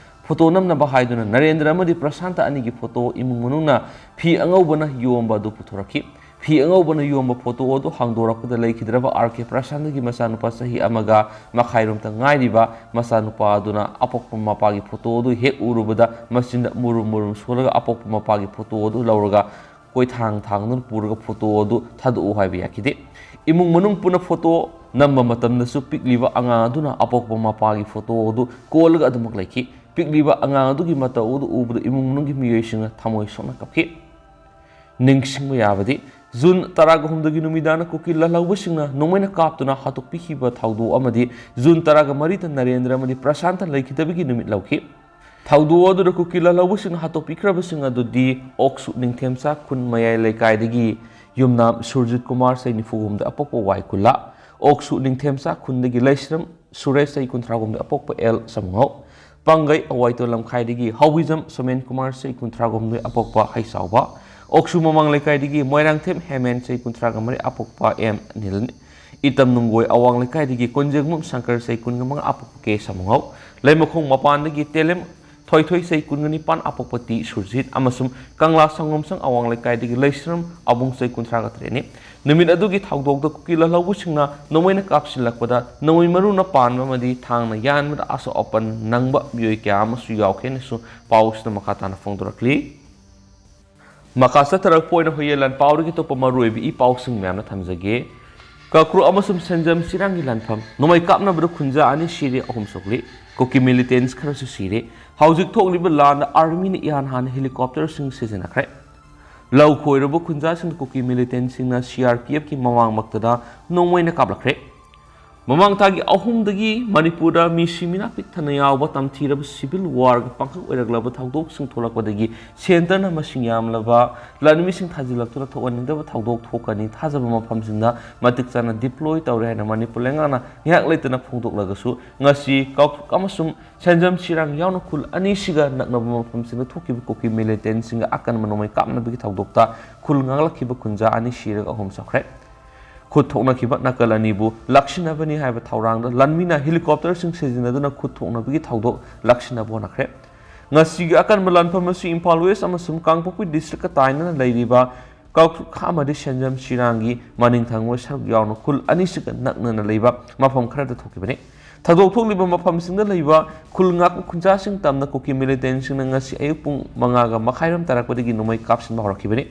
ꯐꯣꯇꯣ ꯅꯝꯅꯕ ꯍꯥꯏꯗꯨꯅ ꯅꯔꯦꯟꯗ꯭ꯔ ꯑꯃꯗꯤ ꯄ꯭ꯔꯁꯥꯟꯇ ꯑꯅꯤꯒꯤ ꯐꯣꯇꯣ ꯏꯃꯨꯡ ꯃꯅꯨꯡꯅ ꯐꯤ ꯑꯉꯧꯕꯅ ꯌꯣꯝꯕ ꯑꯗꯨ ꯄꯨꯊꯣꯔꯛꯈꯤ꯫ ꯐꯤ ꯑꯉꯧꯕꯅ ꯌꯣꯝꯕ ꯐꯣꯇꯣ ꯑꯗꯨ ꯍꯥꯡꯗꯣꯔꯛꯄꯗ ꯂꯩꯈꯤꯗ꯭ꯔꯕ ꯑꯥꯔ ꯀꯦ ꯄ꯭ꯔꯁꯥꯟꯇꯒꯤ ꯃꯆꯥꯅꯨꯄꯥ ꯆꯍꯤ ꯑꯃꯒ ꯃꯈꯥꯏꯔꯣꯝꯇ ꯉꯥꯏꯔꯤꯕ ꯃꯆꯥꯅꯨꯄꯥ ꯑꯗꯨꯅ ꯑꯄꯣꯛꯄ ꯃꯄꯥꯒꯤ ꯐꯣꯇꯣ ꯑꯗꯨ ꯍꯦꯛ ꯎꯔꯨꯕꯗ ꯃꯆꯤꯟꯗ ꯃꯨꯔꯨꯝ ꯃꯨꯔꯨꯝ ꯁꯣꯜꯂꯒ ꯑꯄꯣꯛꯄ ꯃꯄꯥꯒꯤ ꯐꯣꯇꯣ ꯑꯗꯨ ꯂꯧꯔꯒ ꯀꯣꯏꯊꯥꯡ ꯊꯥꯡꯗꯨꯅ ꯄꯨꯔꯒ ꯐꯣꯇꯣ ꯑꯗꯨ ꯊꯥꯗꯣꯛꯎ ꯍꯥꯏꯕ ꯌꯥꯈꯤꯗꯦ꯫ ꯏꯃꯨꯡ ꯃꯅꯨꯡ ꯄꯨꯟꯅ ꯐꯣꯇꯣ ꯅꯝꯕ ꯃꯇꯝꯗꯁꯨ ꯄꯤꯛꯂꯤꯕ ꯑꯉꯥꯡ ꯑꯗꯨꯅ ꯑꯄꯣꯛꯄ ꯃꯄꯥꯒꯤ ꯐꯣꯇꯣ ꯑꯗꯨ ꯀꯣꯜꯂꯒ ꯑꯗꯨꯃꯛ ꯂꯩꯈꯤ꯫ ꯄꯤꯛꯂꯤꯕ ꯑꯉꯥꯡ ꯑꯗꯨꯒꯤ ꯃꯇꯧ ꯑꯗꯨ ꯎꯕꯗ ꯏꯃꯨꯡ ꯃꯅꯨꯡꯒꯤ ꯃꯤꯑꯣꯏꯁꯤꯡꯅ ꯊꯃꯣꯏ ꯁꯣꯛꯅ ꯀꯞꯈꯤ꯫ ꯅꯤꯡꯁꯤꯡꯕ ꯌꯥꯕꯗꯤ, ꯖꯨꯟ ꯇꯔꯥꯒ ꯍꯨꯝꯗꯣꯏꯒꯤ ꯅꯨꯃꯤꯗꯥꯡꯗ ꯀꯨꯀꯤ ꯂꯥꯜꯍꯧꯕꯁꯤꯡꯅ ꯅꯣꯡꯃꯩꯅ ꯀꯥꯞꯇꯨꯅ ꯍꯥꯠꯇꯣꯛꯄꯤꯈꯤꯕ ꯊꯧꯗꯣꯛ ꯑꯃꯗꯤ ꯖꯨꯟ ꯇꯔꯥꯒ ꯃꯔꯤꯗ ꯅꯔꯦꯟꯗ꯭ꯔ ꯑꯃꯗꯤ ꯄ꯭ꯔꯁꯥꯟꯇ ꯂꯩꯈꯤꯗꯕꯒꯤ ꯅꯨꯃꯤꯠ ꯂꯧꯈꯤ꯫ ꯊꯧꯗꯣꯛ ꯑꯗꯨꯗ ꯀꯨꯀꯤ ꯂꯥꯜꯍꯧꯕꯁꯤꯡꯅ ꯍꯥꯠꯇꯣꯛꯄꯤꯈ꯭ꯔꯕꯁꯤꯡ ꯑꯗꯨꯗꯤ ꯑꯣꯛꯁꯨ ꯅꯤꯡꯊꯦꯝꯆꯥ ꯈꯨꯟ ꯃꯌꯥꯏ ꯂꯩꯀꯥꯏꯗꯒꯤ ꯌꯨꯝꯅꯥꯝ ꯁꯨꯔꯖꯤꯠ ꯀꯨꯃꯥꯔ ꯆꯍꯤ ꯅꯤꯐꯨ ꯍꯨꯝꯗ ꯑꯄꯣꯛꯄ ꯋꯥꯏ ꯀꯨꯂꯥ, ꯑꯣꯛꯁꯨ ꯅꯤꯡꯊꯦꯝꯆꯥ ꯈꯨꯟꯗꯒꯤ ꯂꯩꯁ꯭ꯔꯝ ꯁꯨꯔꯦꯁ ꯆꯍꯤ ꯀꯨꯟꯊ꯭ꯔꯥ ꯍꯨꯝꯗ ꯑꯄꯣꯛꯄ ꯑꯦꯜ ꯁꯃꯨꯉꯧ, ꯄꯥꯡꯒꯩ ꯑꯋꯥꯏꯇꯣ ꯂꯝꯈꯥꯏꯗꯒꯤ ꯍꯧꯕꯤꯖꯝ ꯁꯣꯃꯦꯟ ꯀꯨꯃꯥꯔ ꯆꯍꯤ ꯀꯨꯟꯊ꯭ꯔꯥ ꯍꯨꯝꯗ ꯑꯄꯣꯛꯄ ꯍꯩꯆꯥꯎꯕ, ꯑꯣꯛꯁꯨ ꯃꯃꯥꯡ ꯂꯩꯀꯥꯏꯗꯒꯤ ꯃꯣꯏꯔꯥꯡꯊꯦꯝ ꯍꯦꯃꯦꯟ ꯆꯍꯤ ꯀꯨꯟꯊ꯭ꯔꯥꯒ ꯃꯔꯤ ꯑꯄꯣꯛꯄ ꯑꯦꯝ ꯅꯤꯂꯟ, ꯏꯇꯝ ꯅꯨꯡꯒꯣꯏ ꯑꯋꯥꯡ ꯂꯩꯀꯥꯏꯗꯒꯤ ꯀꯣꯟꯖꯦꯡꯕꯝ ꯁꯪꯀꯔ ꯆꯍꯤ ꯀꯨꯟꯒ ꯃꯉꯥ ꯑꯄꯣꯛꯄ ꯀꯦ ꯁꯃꯨꯉꯧ, ꯂꯩꯃꯈꯣꯡ ꯃꯄꯥꯟꯗꯒꯤ ꯇꯦꯂꯦꯝ ꯊꯣꯏꯊꯣꯏ ꯆꯍꯤ ꯀꯨꯟꯒ ꯅꯤꯄꯥꯟ ꯑꯄꯣꯛꯄ ꯇꯤ ꯁꯨꯔꯖꯤꯠ ꯑꯃꯁꯨꯡ ꯀꯪꯂꯥ ꯁꯪꯒꯣꯝꯁꯪ ꯑꯋꯥꯡ ꯂꯩꯀꯥꯏꯗꯒꯤ ꯂꯩꯁ꯭ꯔꯝ ꯑꯕꯨꯡ ꯆꯍꯤ ꯀꯨꯟꯊ꯭ꯔꯥꯒ ꯇꯔꯦꯠꯅꯤ꯫ ꯅꯨꯃꯤꯠ ꯑꯗꯨꯒꯤ ꯊꯧꯗꯣꯛꯇ ꯀꯨꯀꯤ ꯂꯥꯜꯍꯧꯕꯁꯤꯡꯅ ꯅꯣꯡꯃꯩꯅ ꯀꯥꯞꯁꯤꯜꯂꯛꯄꯗ ꯅꯣꯡꯃꯩ ꯃꯔꯨꯅ ꯄꯥꯟꯕ ꯑꯃꯗꯤ ꯊꯥꯡꯅ ꯌꯥꯟꯕꯗ ꯑꯁꯣꯛ ꯑꯄꯟ ꯅꯪꯕ ꯃꯤꯑꯣꯏ ꯀꯌꯥ ꯑꯃꯁꯨ ꯌꯥꯎꯈꯤ ꯍꯥꯏꯅꯁꯨ ꯄꯥꯎꯁꯤꯗ ꯃꯈꯥ ꯇꯥꯅ ꯐꯣꯡꯗꯣꯔꯛꯂꯤ꯫ ꯃꯈꯥ ꯆꯠꯊꯔꯛꯄ ꯑꯣꯏꯅ ꯍꯨꯌꯦꯟ ꯂꯥꯟ ꯄꯥꯎꯗꯒꯤ ꯑꯇꯣꯞꯄ ꯃꯔꯨꯑꯣꯏꯕ ꯏ ꯄꯥꯎꯁꯤꯡ ꯃꯌꯥꯝꯅ ꯊꯝꯖꯒꯦ꯫ ꯀꯀ꯭ꯔꯨ ꯑꯃꯁꯨꯡ ꯁꯦꯟꯖꯝ ꯆꯤꯔꯥꯡꯒꯤ ꯂꯥꯟꯐꯝ꯫ ꯅꯣꯡꯃꯩ ꯀꯥꯞꯅꯕꯗ ꯈꯨꯟꯖꯥ ꯑꯅꯤ ꯁꯤꯔꯦ, ꯑꯍꯨꯝ ꯁꯣꯛꯂꯤ꯫ ꯀꯨꯀꯤ ꯃꯤꯂꯤꯇꯦꯟꯁ ꯈꯔꯁꯨ ꯁꯤꯔꯦ꯫ ꯍꯧꯖꯤꯛ ꯊꯣꯛꯂꯤꯕ ꯂꯥꯟꯗ ꯑꯥꯔꯃꯤꯅ ꯏꯍꯥꯟ ꯍꯥꯟꯅ ꯍꯦꯂꯤꯀꯣꯞꯇꯔꯁꯤꯡ ꯁꯤꯖꯤꯟꯅꯈ꯭ꯔꯦ꯫ ꯂꯧ ꯈꯣꯏꯔꯕ ꯈꯨꯟꯖꯥꯁꯤꯡꯗ ꯀꯨꯀꯤ ꯃꯤꯂꯤꯇꯦꯟꯁꯤꯡꯅ ꯁꯤ ꯑꯥꯔ ꯄꯤ ꯑꯦꯐꯀꯤ ꯃꯃꯥꯡꯃꯛꯇꯗ ꯅꯣꯡꯃꯩꯅ ꯀꯥꯞꯂꯛꯈ꯭ꯔꯦ꯫ ꯃꯃꯥꯡ ꯊꯥꯒꯤ ꯑꯍꯨꯝꯗꯒꯤ ꯃꯅꯤꯄꯨꯔꯗ ꯃꯤꯁꯤ ꯃꯤꯅꯥ ꯄꯤꯛ ꯊꯟꯅ ꯌꯥꯎꯕ ꯇꯝꯊꯤꯔꯕ civil war ꯒꯤ ꯄꯥꯡꯈꯛ ꯑꯣꯏꯔꯛꯂꯕ ꯊꯧꯗꯣꯛꯁꯤꯡ ꯊꯣꯛꯂꯛꯄꯗꯒꯤ centre ꯅ ꯃꯁꯤꯡ ꯌꯥꯝꯂꯕ ꯂꯟꯃꯤꯁꯤꯡ ꯊꯥꯖꯤꯜꯂꯛꯇꯨꯅ ꯊꯣꯛꯍꯟꯅꯤꯡꯗꯕ ꯊꯧꯗꯣꯛ ꯊꯣꯛꯀꯅꯤ ꯊꯥꯖꯕ ꯃꯐꯝꯁꯤꯡꯗ ꯃꯇꯤꯛ ꯆꯥꯅ deploy ꯇꯧꯔꯦ ꯍꯥꯏꯅ ꯃꯅꯤꯄꯨꯔ ꯂꯩꯉꯥꯛꯅ ꯉꯥꯏꯍꯥꯛ ꯂꯩꯇꯅ ꯐꯣꯡꯗꯣꯛꯂꯒꯁꯨ, ꯉꯁꯤ ꯀꯥꯎꯊ꯭ꯔꯨꯛ ꯑꯃꯁꯨꯡ ꯁꯦꯟꯖꯝ ꯁꯤꯔꯥꯡ ꯌꯥꯎꯅ ꯈꯨꯜ ꯑꯅꯤꯁꯤꯒ ꯅꯛꯅꯕ ꯃꯐꯝꯁꯤꯡꯗ ꯊꯣꯛꯈꯤꯕ ꯀꯨꯀꯤ militant ꯁꯤꯡꯒ ꯑꯀꯟꯕ ꯅꯣꯡꯃꯩ ꯀꯥꯞꯅꯕꯒꯤ ꯊꯧꯗꯣꯛꯇ ꯈꯨꯜ ꯉꯥꯛꯂꯛꯈꯤꯕ ꯈꯨꯟꯖꯥ ꯑꯅꯤ ꯁꯤꯔꯒ ꯑꯍꯨꯝ ꯁꯣꯛꯈ꯭ꯔꯦ꯫ ꯈꯨꯠ ꯊꯣꯛꯅꯈꯤꯕ ꯅꯥꯀꯜ ꯑꯅꯤꯕꯨ ꯂꯥꯛꯁꯤꯟꯅꯕꯅꯤ ꯍꯥꯏꯕ ꯊꯧꯔꯥꯡꯗ ꯂꯥꯟꯃꯤꯅ helicopter ꯁꯤꯡ ꯁꯤꯖꯤꯟꯅꯗꯨꯅ ꯈꯨꯠ ꯊꯣꯛꯅꯕꯒꯤ ꯊꯧꯗꯣꯛ ꯂꯥꯛꯁꯤꯟꯅꯕ ꯍꯣꯠꯅꯈ꯭ꯔꯦ꯫ ꯉꯁꯤꯒꯤ ꯑꯀꯟꯕ ꯂꯥꯟꯐꯝ ꯑꯁꯤ ꯏꯝꯐꯥꯜ West ꯑꯃꯁꯨꯡ ꯀꯥꯡꯄꯣꯛꯄꯤ district ꯀ ꯇꯥꯏꯅꯅ ꯂꯩꯔꯤꯕ ꯀꯥꯎꯊ꯭ꯔꯨꯛ ꯑꯃꯗꯤ ꯁꯦꯟꯖꯝ ꯁꯤꯔꯥꯡꯒꯤ ꯃꯅꯤꯡ ꯊꯪꯕ ꯁꯔꯨꯛ ꯌꯥꯎꯅ ꯈꯨꯜ ꯑꯅꯤꯁꯤꯒ ꯅꯛꯅꯅ ꯂꯩꯕ ꯃꯐꯝ ꯈꯔꯗ ꯊꯣꯛꯈꯤꯕꯅꯤ꯫ ꯊꯧꯗꯣꯛ ꯊꯣꯛꯂꯤꯕ ꯃꯐꯝꯁꯤꯡꯗ ꯂꯩꯕ ꯈꯨꯜ ꯉꯥꯛꯄ ꯈꯨꯟꯖꯥꯁꯤꯡ ꯇꯝꯅ ꯀꯨꯀꯤ militant ꯁꯤꯡꯅ ꯉꯁꯤ ꯑꯌꯨꯛ ꯄꯨꯡ ꯃꯉꯥꯒ ꯃꯈꯥꯏꯔꯣꯝ ꯇꯥꯔꯛꯄꯗꯒꯤ ꯅꯣꯡꯃꯩ ꯀꯥꯞꯁꯤꯟꯕ ꯍꯧꯔꯛꯈꯤꯕꯅꯤ꯫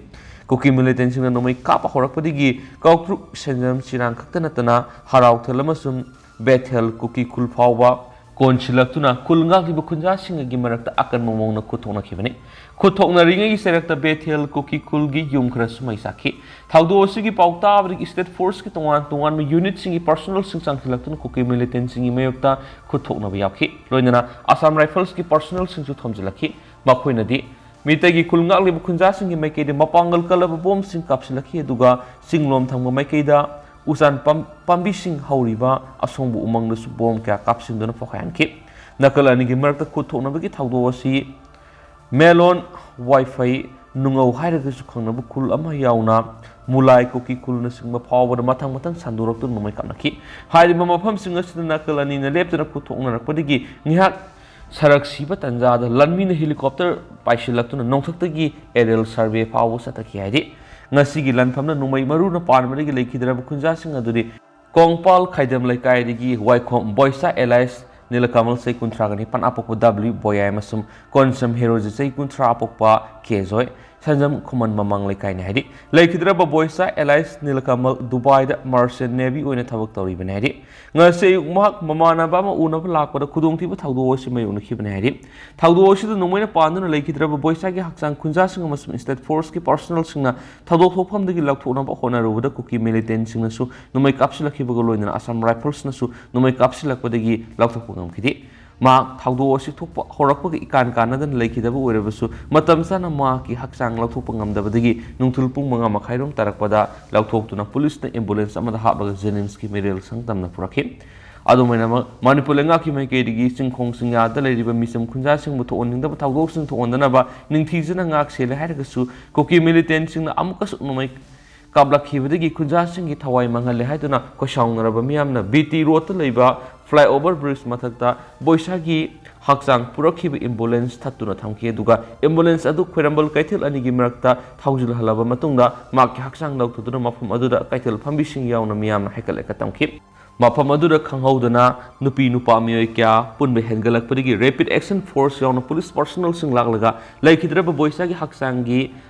ꯀꯨꯀꯤ militant ꯁꯤꯡꯅ ꯅꯣꯡꯃꯩ ꯀꯥꯞꯄ ꯍꯧꯔꯛꯄꯗꯒꯤ ꯀꯥꯎꯊ꯭ꯔꯨꯛ ꯁꯦꯟꯖꯝ ꯁꯤꯔꯥꯡ ꯈꯛꯇ ꯅꯠꯇꯅ ꯍꯔꯥꯎꯊꯦꯜ ꯑꯃꯁꯨꯡ ꯕꯦꯊꯦꯜ ꯀꯨꯀꯤ ꯈꯨꯜ ꯐꯥꯎꯕ ꯀꯣꯟꯁꯤꯜꯂꯛꯇꯨꯅ ꯈꯨꯜ ꯉꯥꯛꯂꯤꯕ ꯈꯨꯟꯖꯥꯁꯤꯡꯒꯤ ꯃꯔꯛꯇ ꯑꯀꯟꯕ ꯃꯑꯣꯡꯗ ꯈꯨꯠ ꯊꯣꯛꯅꯈꯤꯕꯅꯤ꯫ ꯈꯨꯠ ꯊꯣꯛꯅꯔꯤꯉꯩꯒꯤ ꯆꯩꯔꯛꯇ ꯕꯦꯊꯦꯜ ꯀꯨꯀꯤ ꯈꯨꯜꯒꯤ ꯌꯨꯝ ꯈꯔꯁꯨ ꯃꯩ ꯆꯥꯛꯈꯤ꯫ ꯊꯧꯗꯣꯛ ꯑꯁꯤꯒꯤ ꯄꯥꯎ ꯇꯥꯕꯗꯒꯤ state force ꯀꯤ ꯇꯣꯉꯥꯟ ꯇꯣꯉꯥꯟꯕ unit ꯁꯤꯡꯒꯤ personnel ꯁꯤꯡ ꯆꯪꯁꯤꯜꯂꯛꯇꯨꯅ ꯀꯨꯀꯤ militant ꯁꯤꯡꯒꯤ ꯃꯥꯌꯣꯛꯇ ꯈꯨꯠ ꯊꯣꯛꯅꯕ ꯌꯥꯎꯈꯤ꯫ ꯂꯣꯏꯅꯅ Assam Rifles ꯀꯤ personnel ꯁꯤꯡꯁꯨ ꯊꯣꯝꯖꯤꯜꯂꯛꯈꯤ꯫ ꯃꯈꯣꯏꯅꯗꯤ ꯃꯤꯇꯩꯒꯤ ꯈꯨꯜ ꯉꯥꯛꯂꯤꯕ ꯈꯨꯟꯖꯥꯁꯤꯡꯒꯤ ꯃꯥꯏꯀꯩꯗ ꯃꯄꯥꯡꯒꯜ ꯀꯜꯂꯕ bomb ꯁꯤꯡ ꯀꯥꯞꯁꯤꯜꯂꯛꯈꯤ, ꯑꯗꯨꯒ ꯆꯤꯡꯂꯣꯝ ꯊꯪꯕ ꯃꯥꯏꯀꯩꯗ ꯎꯆꯥꯟ ꯄꯥꯝ-, ꯄꯥꯝꯕꯤꯁꯤꯡ ꯍꯧꯔꯤꯕ ꯑꯁꯣꯡꯕ ꯎꯃꯪꯗꯁꯨ bomb ꯀꯌꯥ ꯀꯥꯞꯁꯤꯟꯗꯨꯅ ꯄꯣꯈꯥꯏꯍꯟꯈꯤ꯫ ꯅꯥꯀꯜ ꯑꯅꯤꯒꯤ ꯃꯔꯛꯇ ꯈꯨꯠ ꯊꯣꯛꯅꯕꯒꯤ ꯊꯧꯗꯣꯛ ꯑꯁꯤ ꯃꯦꯂꯣꯟ, ꯋꯥꯏꯐꯩ, ꯅꯨꯡꯉꯧ ꯍꯥꯏꯔꯒꯁꯨ ꯈꯪꯅꯕ ꯈꯨꯜ ꯑꯃ ꯌꯥꯎꯅ ꯃꯨꯂꯥꯏ ꯀꯨꯀꯤ ꯈꯨꯜꯅꯆꯤꯡꯕ ꯐꯥꯎꯕꯗ ꯃꯊꯪ ꯃꯊꯪ ꯁꯟꯗꯣꯔꯛꯇꯨꯅ ꯅꯣꯡꯃꯩ ꯀꯥꯞꯅꯈꯤ꯫ ꯍꯥꯏꯔꯤꯕ ꯃꯐꯝꯁꯤꯡ ꯑꯁꯤꯗ ꯅꯥꯀꯜ ꯑꯅꯤꯅ ꯂꯦꯞꯇꯅ ꯈꯨꯠ ꯊꯣꯛꯅꯔꯛꯄꯗꯒꯤ ꯉꯥꯏꯍꯥꯛ ꯁꯔꯛ ꯁꯤꯕ ꯇꯥꯟꯖꯥꯗ ꯂꯥꯟꯃꯤꯅ helicopter ꯄꯥꯏꯁꯤꯜꯂꯛꯇꯨꯅ ꯅꯣꯡꯊꯛꯇꯒꯤ aerial survey ꯐꯥꯎꯕ ꯆꯠꯊꯈꯤ ꯍꯥꯏꯔꯤ꯫ ꯉꯁꯤꯒꯤ ꯂꯥꯟꯐꯝꯅ ꯅꯣꯡꯃꯩ ꯃꯔꯨꯅ ꯄꯥꯟꯕꯗꯒꯤ ꯂꯩꯈꯤꯗ꯭ꯔꯕ ꯈꯨꯟꯖꯥꯁꯤꯡ ꯑꯗꯨꯗꯤ ꯀꯣꯡꯄꯥꯜ ꯈꯥꯏꯗꯝ ꯂꯩꯀꯥꯏꯗꯒꯤ ꯋꯥꯏꯈꯣꯝ ꯕꯣꯏꯁꯥ alias ꯅꯤꯂꯀꯃꯜ ꯆꯍꯤ ꯀꯨꯟꯊ꯭ꯔꯥꯒ ꯅꯤꯄꯥꯟ ꯑꯄꯣꯛꯄ W ꯕꯣꯌꯥꯏ ꯑꯃꯁꯨꯡ ꯀꯣꯟꯁꯝ ꯍꯦꯔꯣꯖꯤ ꯆꯍꯤ ꯀꯨꯟꯊ꯭ꯔꯥ ꯑꯄꯣꯛꯄ ꯀꯦ ꯖꯣꯏ꯫ ꯁꯟꯖꯝ ꯈꯨꯃꯟ ꯃꯃꯥꯡ ꯂꯩꯀꯥꯏꯅꯤ ꯍꯥꯏꯔꯤ꯫ ꯂꯩꯈꯤꯗ꯭ꯔꯕ ꯕꯣꯏꯁꯥ ꯑꯦꯂꯥꯏꯁ ꯅꯤꯂꯀꯃꯜ ꯗꯨꯕꯥꯏꯗ ꯃꯥꯔꯆꯦꯟ ꯅꯦꯚꯤ ꯑꯣꯏꯅ ꯊꯕꯛ ꯇꯧꯔꯤꯕꯅꯤ ꯍꯥꯏꯔꯤ꯫ ꯉꯁꯤ ꯑꯌꯨꯛ ꯃꯍꯥꯛ ꯃꯃꯥꯟꯅꯕ ꯑꯃ ꯎꯅꯕ ꯂꯥꯛꯄꯗ ꯈꯨꯗꯣꯡꯊꯤꯕ ꯊꯧꯗꯣꯛ ꯑꯁꯤ ꯃꯥꯌꯣꯛꯅꯈꯤꯕꯅꯤ ꯍꯥꯏꯔꯤ꯫ ꯊꯧꯗꯣꯛ ꯑꯁꯤꯗ ꯅꯣꯡꯃꯩꯅ ꯄꯥꯟꯗꯨꯅ ꯂꯩꯈꯤꯗ꯭ꯔꯕ ꯕꯣꯏꯁꯥꯒꯤ ꯍꯛꯆꯥꯡ ꯈꯨꯟꯖꯥꯁꯤꯡ ꯑꯃꯁꯨꯡ ꯁ꯭ꯇꯦꯠ ꯐꯣꯔꯁꯀꯤ ꯄꯥꯔꯁꯣꯅꯦꯜꯁꯤꯡꯅ ꯊꯧꯗꯣꯛ ꯊꯣꯛꯐꯝꯗꯒꯤ ꯂꯧꯊꯣꯛꯅꯕ ꯍꯣꯠꯅꯔꯨꯕꯗ ꯀꯨꯀꯤ ꯃꯤꯂꯤꯇꯦꯟꯁꯤꯡꯅꯁꯨ ꯅꯣꯡꯃꯩ ꯀꯥꯞꯁꯤꯜꯂꯛꯈꯤꯕꯒ ꯂꯣꯏꯅꯅ ꯑꯁꯥꯝ ꯔꯥꯏꯐꯜꯁꯅꯁꯨ ꯅꯣꯡꯃꯩ ꯀꯥꯞꯁꯤꯜꯂꯛꯄꯗꯒꯤ ꯂꯧꯊꯣꯛꯄ ꯉꯝꯈꯤꯗꯦ꯫ ꯃꯍꯥꯛ ꯊꯧꯗꯣꯛ ꯑꯁꯤ ꯊꯣꯛꯄ ꯍꯧꯔꯛꯄꯒ ꯏꯀꯥꯟ ꯀꯥꯟꯅꯗꯅ ꯂꯩꯈꯤꯗꯕ ꯑꯣꯏꯔꯕꯁꯨ, ꯃꯇꯝ ꯆꯥꯅ ꯃꯍꯥꯛꯀꯤ ꯍꯛꯆꯥꯡ ꯂꯧꯊꯣꯛꯄ ꯉꯝꯗꯕꯗꯒꯤ ꯅꯨꯡꯊꯤꯜ ꯄꯨꯡ ꯃꯉꯥ ꯃꯈꯥꯏꯔꯣꯝ ꯇꯥꯔꯛꯄꯗ ꯂꯧꯊꯣꯛꯇꯨꯅ ꯄꯨꯂꯤꯁꯅ ꯑꯦꯝꯕꯨꯂꯦꯟꯁ ꯑꯃꯗ ꯍꯥꯞꯂꯒ ꯖꯦꯅꯤꯝꯁꯀꯤ ꯃꯤꯔꯦꯜ ꯁꯪ ꯇꯝꯅ ꯄꯨꯔꯛꯈꯤ꯫ ꯑꯗꯨꯝ ꯑꯣꯏꯅꯃꯛ, ꯃꯅꯤꯄꯨꯔ ꯂꯩꯉꯥꯛꯀꯤ ꯃꯥꯏꯀꯩꯗꯒꯤ ꯆꯤꯡꯈꯣꯡ ꯆꯤꯡꯌꯥꯗ ꯂꯩꯔꯤꯕ ꯃꯤꯆꯝ ꯈꯨꯟꯖꯥꯁꯤꯡꯕꯨ ꯊꯣꯛꯍꯟꯅꯤꯡꯗꯕ ꯊꯧꯗꯣꯛꯁꯤꯡ ꯊꯣꯛꯍꯟꯗꯅꯕ ꯅꯤꯡꯊꯤꯖꯅ ꯉꯥꯛ ꯁꯦꯜꯂꯦ ꯍꯥꯏꯔꯒꯁꯨ, ꯀꯨꯀꯤ ꯃꯤꯂꯤꯇꯦꯟꯁꯤꯡꯅ ꯑꯃꯨꯛꯀꯁꯨ ꯅꯣꯡꯃꯩ ꯀꯥꯞꯂꯛꯈꯤꯕꯗꯒꯤ ꯈꯨꯟꯖꯥꯁꯤꯡꯒꯤ ꯊꯋꯥꯏ ꯃꯥꯡꯍꯜꯂꯦ ꯍꯥꯏꯗꯨꯅ ꯈꯣꯏꯁꯥꯎꯅꯔꯕ ꯃꯤꯌꯥꯝꯅ ꯕꯤ ꯇꯤ ꯔꯣꯗꯇ ꯂꯩꯕ ꯐ꯭ꯂꯥꯏꯑꯣꯚꯔ ꯕ꯭ꯔꯤꯖ ꯃꯊꯛꯇ ꯕꯣꯏꯁꯥꯒꯤ ꯍꯛꯆꯥꯡ ꯄꯨꯔꯛꯈꯤꯕ ꯑꯦꯝꯕꯨꯂꯦꯟꯁ ꯊꯠꯇꯨꯅ ꯊꯝꯈꯤ꯫ ꯑꯗꯨꯒ ꯑꯦꯝꯕꯨꯂꯦꯟꯁ ꯑꯗꯨ ꯈ꯭ꯋꯥꯏꯔꯝꯕꯟ ꯀꯩꯊꯦꯜ ꯑꯅꯤꯒꯤ ꯃꯔꯛꯇ ꯊꯧꯖꯤꯜꯍꯜꯂꯕ ꯃꯇꯨꯡꯗ ꯃꯍꯥꯛꯀꯤ ꯍꯛꯆꯥꯡ ꯂꯧꯊꯣꯛꯇꯨꯅ ꯃꯐꯝ ꯑꯗꯨꯗ ꯀꯩꯊꯦꯜ ꯐꯝꯕꯤꯁꯤꯡ ꯌꯥꯎꯅ ꯃꯤꯌꯥꯝꯅ ꯍꯩꯀꯠ ꯂꯩꯀꯠ ꯇꯝꯈꯤ꯫ ꯃꯐꯝ ꯑꯗꯨꯗ ꯈꯪꯍꯧꯗꯅ ꯅꯨꯄꯤ ꯅꯨꯄꯥ ꯃꯤꯑꯣꯏ ꯀꯌꯥ ꯄꯨꯟꯕ ꯍꯦꯟꯒꯠꯂꯛꯄꯗꯒꯤ ꯔꯦꯄꯤꯗ ꯑꯦꯛꯁꯟ ꯐꯣꯔꯁ ꯌꯥꯎꯅ ꯄꯨꯂꯤꯁ ꯄꯥꯔꯁꯣꯅꯦꯜꯁꯤꯡ ꯂꯥꯛꯂꯒ ꯂꯩꯈꯤꯗ꯭ꯔꯕ ꯕꯣꯏꯁꯥꯒꯤ ꯍꯛꯆꯥꯡꯒꯤ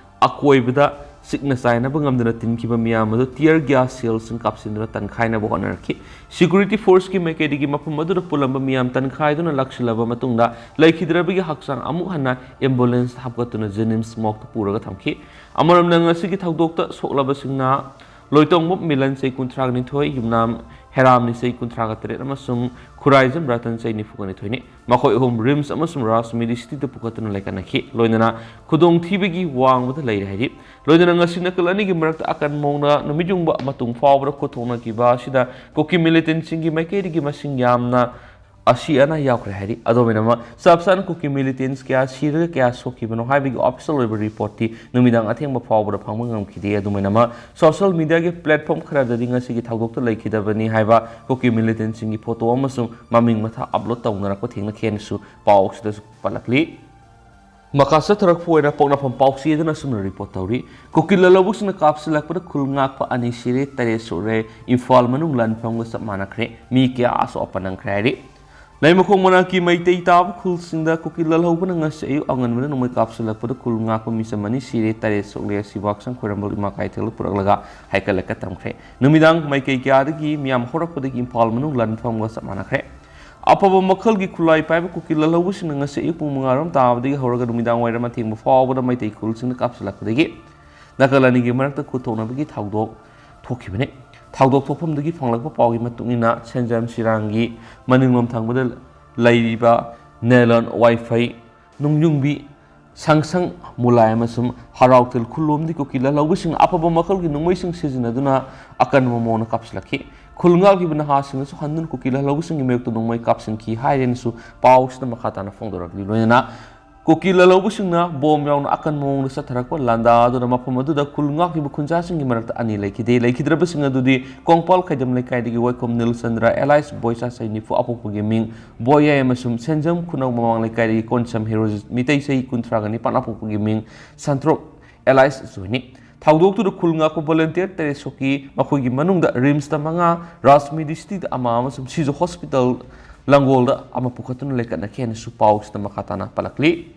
ꯑꯀꯣꯏꯕꯗ ꯆꯤꯛꯅ ꯆꯥꯏꯅꯕ ꯉꯝꯗꯅ ꯇꯤꯟꯈꯤꯕ ꯃꯤꯌꯥꯝ ꯑꯗꯨ ꯇꯤꯌꯔ ꯒ꯭ꯌꯥꯁ ꯁꯦꯜꯁꯤꯡ ꯀꯥꯞꯁꯤꯟꯗꯨꯅ ꯇꯟꯈꯥꯏꯅꯕ ꯍꯣꯠꯅꯔꯛꯈꯤ꯫ ꯁꯦꯀ꯭ꯌꯨꯔꯤꯇꯤ ꯐꯣꯔꯁꯀꯤ ꯃꯥꯏꯀꯩꯗꯒꯤ ꯃꯐꯝ ꯑꯗꯨꯗ ꯄꯨꯜꯂꯝꯕ ꯃꯤꯌꯥꯝ ꯇꯟꯈꯥꯏꯗꯨꯅ ꯂꯥꯛꯁꯤꯜꯂꯕ ꯃꯇꯨꯡꯗ ꯂꯩꯈꯤꯗ꯭ꯔꯕꯒꯤ ꯍꯛꯆꯥꯡ ꯑꯃꯨꯛ ꯍꯟꯅ ꯑꯦꯝꯕꯨꯂꯦꯟꯁꯇ ꯍꯥꯞꯀꯠꯇꯨꯅ ꯖꯦꯅꯤꯝꯁ ꯃꯣꯔꯒꯇ ꯄꯨꯔꯒ ꯊꯝꯈꯤ꯫ ꯑꯃꯔꯣꯝꯗ, ꯉꯁꯤꯒꯤ ꯊꯧꯗꯣꯛꯇ ꯁꯣꯛꯂꯕꯁꯤꯡꯅ ꯂꯣꯏꯇꯣꯡꯕꯝ ꯃꯤꯂꯟ, ꯆꯍꯤ ꯀꯨꯟꯊ꯭ꯔꯥꯒ ꯅꯤꯊꯣꯏ, ꯌꯨꯝꯅꯥꯝ ꯍꯦꯔꯥꯝꯅꯤ, ꯆꯍꯤ ꯀꯨꯟꯊ꯭ꯔꯥꯒ ꯇꯔꯦꯠ, ꯑꯃꯁꯨꯡ ꯈꯨꯔꯥꯏꯖꯝ ꯔꯇꯟ, ꯆꯍꯤ ꯅꯤꯐꯨꯒ ꯅꯤꯊꯣꯏꯅꯤ꯫ ꯃꯈꯣꯏ ꯑꯍꯨꯝ ꯔꯤꯝꯁ ꯑꯃꯁꯨꯡ ꯔꯥꯖ ꯃꯦꯗꯤꯁꯤꯇꯤꯗ ꯄꯨꯈꯠꯇꯨꯅ ꯂꯩꯈꯠꯅꯈꯤ, ꯂꯣꯏꯅꯅ ꯈꯨꯗꯣꯡꯊꯤꯕꯒꯤ ꯋꯥꯡꯃꯗ ꯂꯩꯔꯦ ꯍꯥꯏꯔꯤ꯫ ꯂꯣꯏꯅꯅ ꯉꯁꯤ ꯅꯥꯀꯜ ꯑꯅꯤꯒꯤ ꯃꯔꯛꯇ ꯑꯀꯟꯕ ꯃꯑꯣꯡꯗ ꯅꯨꯃꯤꯠ ꯌꯨꯡꯕ ꯃꯇꯨꯡ ꯐꯥꯎꯕꯗ ꯈꯨꯠ ꯊꯣꯛꯅꯈꯤꯕ ꯑꯁꯤꯗ ꯀꯨꯀꯤ ꯃꯤꯂꯤꯇꯦꯟꯁꯤꯡꯒꯤ ꯃꯥꯏꯀꯩꯗꯒꯤ ꯃꯁꯤꯡ ꯌꯥꯝꯅ ꯑꯁꯤ ꯑꯅꯥ ꯌꯥꯎꯈ꯭ꯔꯦ ꯍꯥꯏꯔꯤ꯫ ꯑꯗꯨꯝ ꯑꯣꯏꯅꯃꯛ, ꯆꯞ ꯆꯥꯅ ꯀꯨꯀꯤ ꯃꯤꯂꯤꯇꯦꯟꯁ ꯀꯌꯥ ꯁꯤꯔꯒ ꯀꯌꯥ ꯁꯣꯛꯈꯤꯕꯅꯣ ꯍꯥꯏꯕꯒꯤ ꯑꯣꯐꯤꯁꯤꯌꯦꯜ ꯑꯣꯏꯕ ꯔꯤꯄꯣꯔꯠꯇꯤ ꯅꯨꯃꯤꯗꯥꯡ ꯑꯊꯦꯡꯕ ꯐꯥꯎꯕꯗ ꯐꯪꯕ ꯉꯝꯈꯤꯗꯦ꯫ ꯑꯗꯨꯝ ꯑꯣꯏꯅꯃꯛ, ꯁꯣꯁꯤꯌꯦꯜ ꯃꯤꯗꯤꯌꯥꯒꯤ ꯄ꯭ꯂꯦꯠꯐꯣꯔꯝ ꯈꯔꯗꯗꯤ ꯉꯁꯤꯒꯤ ꯊꯧꯗꯣꯛꯇ ꯂꯩꯈꯤꯗꯕꯅꯤ ꯍꯥꯏꯕ ꯀꯨꯀꯤ ꯃꯤꯂꯤꯇꯦꯟꯁꯤꯡꯒꯤ ꯐꯣꯇꯣ ꯑꯃꯁꯨꯡ ꯃꯃꯤꯡ ꯃꯊꯥ ꯑꯞꯂꯣꯗ ꯇꯧꯅꯔꯛꯄ ꯊꯦꯡꯅꯈꯤ ꯍꯥꯏꯅꯁꯨ ꯄꯥꯎ ꯑꯁꯤꯗꯁꯨ ꯄꯜꯂꯛꯂꯤ꯫ ꯃꯈꯥ ꯆꯠꯊꯔꯛꯄ ꯑꯣꯏꯅ ꯄꯣꯛꯅꯐꯝ ꯄꯥꯎꯆꯦꯗꯅ ꯑꯁꯨꯝꯅ ꯔꯤꯄꯣꯔꯠ ꯇꯧꯔꯤ꯫ ꯀꯨꯀꯤ ꯂꯥꯂꯧꯕꯁꯤꯡꯅ ꯀꯥꯞꯁꯤꯜꯂꯛꯄꯗ ꯈꯨꯜ ꯉꯥꯛꯄ ꯑꯅꯤ ꯁꯤꯔꯦ, ꯇꯔꯦꯠ ꯁꯣꯛꯂꯦ꯫ ꯏꯝꯐꯥꯜ ꯃꯅꯨꯡ ꯂꯥꯟꯐꯝꯒ ꯆꯞ ꯃꯥꯟꯅꯈ꯭ꯔꯦ, ꯃꯤ ꯀꯌꯥ ꯑꯁꯣꯛ ꯑꯄꯟ ꯅꯪꯈ꯭ꯔꯦ ꯍꯥꯏꯔꯤ꯫ ꯂꯩꯃꯈꯣꯡ ꯃꯅꯥꯛꯀꯤ ꯃꯩꯇꯩ ꯇꯥꯕ ꯈꯨꯜꯁꯤꯡꯗ ꯀꯨꯀꯤ ꯂꯥꯜꯍꯧꯕꯅ ꯉꯁꯤ ꯑꯌꯨꯛ ꯑꯉꯟꯕꯗ ꯅꯣꯡꯃꯩ ꯀꯥꯞꯁꯤꯜꯂꯛꯄꯗ ꯈꯨꯜ ꯉꯥꯛꯄ ꯃꯤꯆꯝ ꯑꯅꯤ ꯁꯤꯔꯦ, ꯇꯔꯦꯠ ꯁꯣꯛꯂꯦ꯫ ꯑꯁꯤꯕ ꯍꯛꯆꯥꯡ ꯈꯣꯏꯔꯝꯕ ꯏꯃꯥ ꯀꯩꯊꯦꯜꯗ ꯄꯨꯔꯛꯂꯒ ꯍꯩꯀꯠꯂꯒ ꯊꯝꯈ꯭ꯔꯦ꯫ ꯅꯨꯃꯤꯗꯥꯡ ꯃꯥꯏꯀꯩ ꯀꯌꯥꯗꯒꯤ ꯃꯤꯌꯥꯝ ꯍꯧꯔꯛꯄꯗꯒꯤ ꯏꯝꯐꯥꯜ ꯃꯅꯨꯡ ꯂꯥꯟꯐꯝꯒ ꯆꯞ ꯃꯥꯟꯅꯈ꯭ꯔꯦ꯫ ꯑꯐꯕ ꯃꯈꯜꯒꯤ ꯈꯨꯠꯂꯥꯏ ꯄꯥꯏꯕ ꯀꯨꯀꯤ ꯂꯥꯜꯍꯧꯕꯁꯤꯡꯅ ꯉꯁꯤ ꯑꯌꯨꯛ ꯄꯨꯡ ꯃꯉꯥ ꯔꯣꯝ ꯇꯥꯕꯗꯒꯤ ꯍꯧꯔꯒ ꯅꯨꯃꯤꯗꯥꯡ ꯋꯥꯏꯔꯝ ꯑꯊꯦꯡꯕ ꯐꯥꯎꯕꯗ ꯃꯩꯇꯩ ꯈꯨꯜꯁꯤꯡꯗ ꯀꯥꯞꯁꯤꯜꯂꯛꯄꯗꯒꯤ ꯅꯥꯀꯜ ꯑꯅꯤꯒꯤ ꯃꯔꯛꯇ ꯈꯨꯠ ꯊꯣꯛꯅꯕꯒꯤ ꯊꯧꯗꯣꯛ ꯊꯣꯛꯈꯤꯕꯅꯤ꯫ ꯊꯧꯗꯣꯛ ꯊꯣꯛꯐꯝꯗꯒꯤ ꯐꯪꯂꯛꯄ ꯄꯥꯎꯒꯤ ꯃꯇꯨꯡ ꯏꯟꯅ, ꯁꯦꯟꯖꯝ ꯁꯤꯔꯥꯡꯒꯤ ꯃꯅꯤꯡꯂꯣꯝ ꯊꯪꯕꯗ ꯂꯩꯔꯤꯕ ꯅꯦꯂꯣꯟ, ꯋꯥꯏꯐꯩ, ꯅꯨꯡꯌꯨꯡꯕꯤ, ꯁꯪꯁꯪ, ꯃꯨꯂꯥꯏ ꯑꯃꯁꯨꯡ ꯍꯔꯥꯎꯊꯤꯜ ꯈꯨꯜꯂꯣꯝꯗꯤ ꯀꯨꯀꯤ ꯂꯥꯜꯍꯧꯕꯁꯤꯡꯅ ꯑꯐꯕ ꯃꯈꯜꯒꯤ ꯅꯣꯡꯃꯩꯁꯤꯡ ꯁꯤꯖꯤꯟꯅꯗꯨꯅ ꯑꯀꯟꯕ ꯃꯑꯣꯡꯗ ꯀꯥꯞꯁꯤꯜꯂꯛꯈꯤ꯫ ꯈꯨꯜ ꯉꯥꯛꯂꯤꯕ ꯅꯍꯥꯁꯤꯡꯅꯁꯨ ꯍꯟꯗꯨꯅ ꯀꯨꯀꯤ ꯂꯥꯜꯍꯧꯕꯁꯤꯡꯒꯤ ꯃꯥꯌꯣꯛꯇ ꯅꯣꯡꯃꯩ ꯀꯥꯞꯁꯤꯟꯈꯤ ꯍꯥꯏꯔꯦꯅꯁꯨ ꯄꯥꯎꯁꯤꯗ ꯃꯈꯥ ꯇꯥꯅ ꯐꯣꯡꯗꯣꯔꯛꯂꯤ꯫ ꯂꯣꯏꯅꯅ ꯀꯨꯀꯤ ꯂꯥꯜꯍꯧꯕꯁꯤꯡꯅ ꯕꯣꯝ ꯌꯥꯎꯅ ꯑꯀꯟꯕ ꯃꯑꯣꯡꯗ ꯆꯠꯊꯔꯛꯄ ꯂꯥꯟꯗꯥꯗꯨꯅ ꯃꯐꯝ ꯑꯗꯨꯗ ꯈꯨꯜ ꯉꯥꯛꯂꯤꯕ ꯈꯨꯟꯖꯥꯁꯤꯡꯒꯤ ꯃꯔꯛꯇ ꯑꯅꯤ ꯂꯩꯈꯤꯗꯦ꯫ ꯂꯩꯈꯤꯗ꯭ꯔꯕꯁꯤꯡ ꯑꯗꯨꯗꯤ ꯀꯣꯡꯄꯥꯜ ꯈꯩꯗꯝ ꯂꯩꯀꯥꯏꯗꯒꯤ ꯋꯥꯏꯈꯣꯝ ꯅꯤꯜꯆꯟꯗ꯭ꯔ alias ꯕꯣꯏꯆꯥ ꯆꯍꯤ ꯅꯤꯐꯨ, ꯑꯄꯣꯛꯄꯒꯤ ꯃꯤꯡ ꯕꯣꯌꯥꯏ ꯑꯃꯁꯨꯡ ꯁꯦꯟꯖꯝ ꯈꯨꯅꯧ ꯃꯃꯥꯡ ꯂꯩꯀꯥꯏꯗꯒꯤ ꯀꯣꯟꯁꯝ ꯍꯦꯔꯣꯖꯤꯠ ꯃꯤꯇꯩ ꯆꯍꯤ ꯀꯨꯟꯊ꯭ꯔꯥꯒ ꯅꯤꯄꯥꯟ, ꯑꯄꯣꯛꯄꯒꯤ ꯃꯤꯡ ꯁꯟꯇ꯭ꯔꯣꯛ alias ꯖꯣꯏꯅꯤ꯫ ꯊꯧꯗꯣꯛꯇꯨꯗ ꯈꯨꯜ ꯉꯥꯛꯄ volunteer ꯇꯔꯦꯠ ꯁꯣꯛꯈꯤ꯫ ꯃꯈꯣꯏꯒꯤ ꯃꯅꯨꯡꯗ ꯔꯤꯝꯁꯇ ꯃꯉꯥ, ꯔꯥꯖ ꯃꯦꯗꯤꯁꯤꯇꯤꯗ ꯑꯃ ꯑꯃꯁꯨꯡ ꯁꯤꯖꯨ ꯍꯣꯁꯄꯤꯇꯥꯜ ꯂꯪꯒꯣꯜꯗ ꯑꯃ ꯄꯨꯈꯠꯇꯨꯅ ꯂꯩꯀꯠꯅꯈꯤ ꯍꯥꯏꯅꯁꯨ ꯄꯥꯎꯁꯤꯗ ꯃꯈꯥ ꯇꯥꯅ ꯄꯜꯂꯛꯂꯤ꯫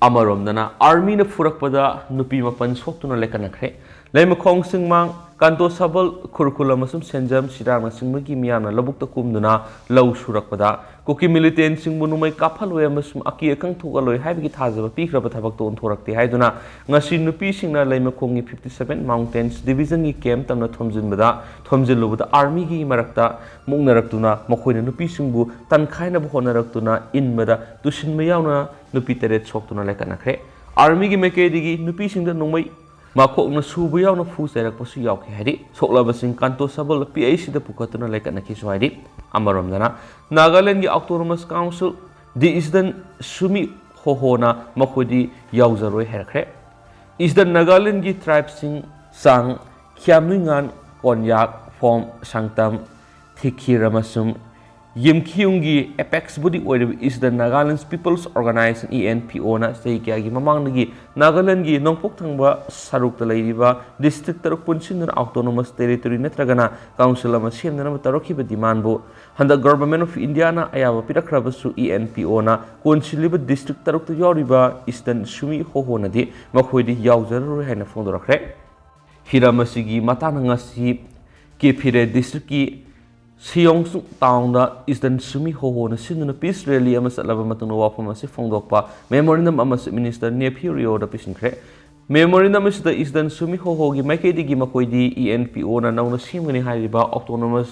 ꯑꯃꯔꯣꯝꯗꯅ, ꯑꯥꯔꯃꯤꯅ ꯐꯨꯔꯛꯄꯗ ꯅꯨꯄꯤ ꯃꯥꯄꯟ ꯁꯣꯛꯇꯨꯅ ꯂꯩꯀꯠꯅꯈ꯭ꯔꯦ꯫ ꯂꯩꯃꯈꯣꯡ ꯆꯤꯡꯃꯥꯡ, ꯀꯥꯟꯇꯣ ꯁꯕꯜ, ꯈꯨꯔꯈꯨꯜ ꯑꯃꯁꯨꯡ ꯁꯦꯟꯖꯝ ꯁꯤꯔꯥꯡꯅꯆꯤꯡꯕꯒꯤ ꯃꯤꯌꯥꯝꯅ ꯂꯧꯕꯨꯛꯇ ꯀꯨꯝꯗꯨꯅ ꯂꯧ ꯁꯨꯔꯛꯄꯗ ꯀꯨꯀꯤ ꯃꯤꯂꯤꯇꯦꯟꯁꯤꯡꯕꯨ ꯅꯣꯡꯃꯩ ꯀꯥꯞꯍꯜꯂꯣꯏ ꯑꯃꯁꯨꯡ ꯑꯀꯤ ꯑꯈꯪ ꯊꯣꯛꯍꯜꯂꯣꯏ ꯍꯥꯏꯕꯒꯤ ꯊꯥꯖꯕ ꯄꯤꯈ꯭ꯔꯕ ꯊꯕꯛꯇꯣ ꯑꯣꯟꯊꯣꯔꯛꯇꯦ ꯍꯥꯏꯗꯨꯅ ꯉꯁꯤ ꯅꯨꯄꯤꯁꯤꯡꯅ ꯂꯩꯃꯈꯣꯡꯒꯤ fifty seven Mountains Divisionꯒꯤ camp ꯇꯝꯅ ꯊꯣꯝꯖꯤꯟꯕꯗ, ꯊꯣꯝꯖꯤꯜꯂꯨꯕꯗ ꯑꯥꯔꯃꯤꯒꯤ ꯃꯔꯛꯇ ꯃꯨꯛꯅꯔꯛꯇꯨꯅ ꯃꯈꯣꯏꯅ ꯅꯨꯄꯤꯁꯤꯡꯕꯨ ꯇꯟꯈꯥꯏꯅꯕ ꯍꯣꯠꯅꯔꯛꯇꯨꯅ ꯏꯟꯕꯗ ꯇꯨꯁꯤꯟꯕ ꯌꯥꯎꯅ ꯅꯨꯄꯤ ꯇꯔꯦꯠ ꯁꯣꯛꯇꯨꯅ ꯂꯩꯀꯠꯅꯈ꯭ꯔꯦ꯫ ꯑꯥꯔꯃꯤꯒꯤ ꯃꯥꯏꯀꯩꯗꯒꯤ ꯅꯨꯄꯤꯁꯤꯡꯗ ꯅꯣꯡꯃꯩ ꯃꯈꯣꯛꯅ ꯁꯨꯕ ꯌꯥꯎꯅ ꯐꯨ ꯆꯩꯔꯛꯄꯁꯨ ꯌꯥꯎꯈꯤ ꯍꯥꯏꯔꯤ꯫ ꯁꯣꯛꯂꯕꯁꯤꯡ ꯀꯥꯟꯇꯣ ꯁꯕꯜ PHCꯗ ꯄꯨꯈꯠꯇꯨꯅ ꯂꯩꯀꯠꯅꯈꯤꯁꯨ ꯍꯥꯏꯔꯤ꯫ ꯑꯃꯔꯣꯝꯗꯅ, ꯅꯥꯒꯥꯂꯦꯟꯗꯒꯤ Autonomous Council, the Eastern Sumi ꯍꯣꯍꯣꯅ ꯃꯈꯣꯏꯗꯤ ꯌꯥꯎꯖꯔꯣꯏ ꯍꯥꯏꯔꯛꯈ꯭ꯔꯦ꯫ Eastern Nagalandꯒꯤ tribeꯁꯤꯡ ꯆꯥꯡ ꯈ꯭ꯌꯥꯝꯅꯨꯏꯉꯥꯟ, ꯀꯣꯟꯌꯥꯛ, ꯐꯣꯝ, ꯁꯪꯇꯝ, ꯊꯤꯈꯤꯔ ꯑꯃꯁꯨꯡ ꯌꯨꯝꯈꯤꯌꯨꯝꯒꯤ ꯑꯦꯄꯦꯛꯁꯕꯨꯗꯤ ꯑꯣꯏꯔꯤꯕ Eastern Nagaland People's Organisation, E N P O ꯅ ꯆꯍꯤ ꯀꯌꯥꯒꯤ ꯃꯃꯥꯡꯗꯒꯤ ꯅꯥꯒꯥꯂꯦꯟꯒꯤ ꯅꯣꯡꯄꯣꯛ ꯊꯪꯕ ꯁꯔꯨꯛꯇ ꯂꯩꯔꯤꯕ ꯗꯤꯁꯇ꯭ꯔꯤꯛ ꯇꯔꯨꯛ ꯄꯨꯟꯁꯤꯟꯗꯨꯅ autonomous territory ꯅꯠꯇ꯭ꯔꯒꯅ council ꯑꯃ ꯁꯦꯝꯅꯅꯕ ꯇꯧꯔꯛꯈꯤꯕ demand ꯕꯨ ꯍꯟꯗꯛ Government of India ꯅ ꯑꯌꯥꯕ ꯄꯤꯔꯛꯈ꯭ꯔꯕꯁꯨ, E N P O ꯅ ꯀꯣꯟꯁꯤꯜꯂꯤꯕ ꯗꯤꯁꯇ꯭ꯔꯤꯛ ꯇꯔꯨꯛꯇ ꯌꯥꯎꯔꯤꯕ Eastern Sumi Hoho ꯅꯗꯤ ꯃꯈꯣꯏꯗꯤ ꯌꯥꯎꯖꯔꯔꯣꯏ ꯍꯥꯏꯅ ꯐꯣꯡꯗꯣꯔꯛꯈ꯭ꯔꯦ꯫ ꯍꯤꯔꯝ ꯑꯁꯤꯒꯤ ꯃꯇꯥꯡꯗ ꯉꯁꯤ ꯀꯦꯐꯤꯔꯦ ꯗꯤꯁꯇ꯭ꯔꯤꯛꯀꯤ ꯁꯤꯌꯣꯡꯁꯨ ꯇꯥꯎꯟꯗ Eastern Sumi Hoho ꯅ ꯁꯤꯟꯗꯨꯅ peace rally ꯑꯃ ꯆꯠꯂꯕ ꯃꯇꯨꯡꯗ ꯋꯥꯐꯝ ꯑꯁꯤ ꯐꯣꯡꯗꯣꯛꯄ memorandum ꯑꯃ Chief Minister Neiphiu Rio ꯗ ꯄꯤꯁꯤꯟꯈ꯭ꯔꯦ꯫ Memorandum ꯑꯁꯤꯗ Eastern Sumi Hoho ꯒꯤ ꯃꯥꯏꯀꯩꯗꯒꯤ ꯃꯈꯣꯏꯗꯤ E N P O ꯅ ꯅꯧꯅ ꯁꯦꯝꯒꯅꯤ ꯍꯥꯏꯔꯤꯕ autonomous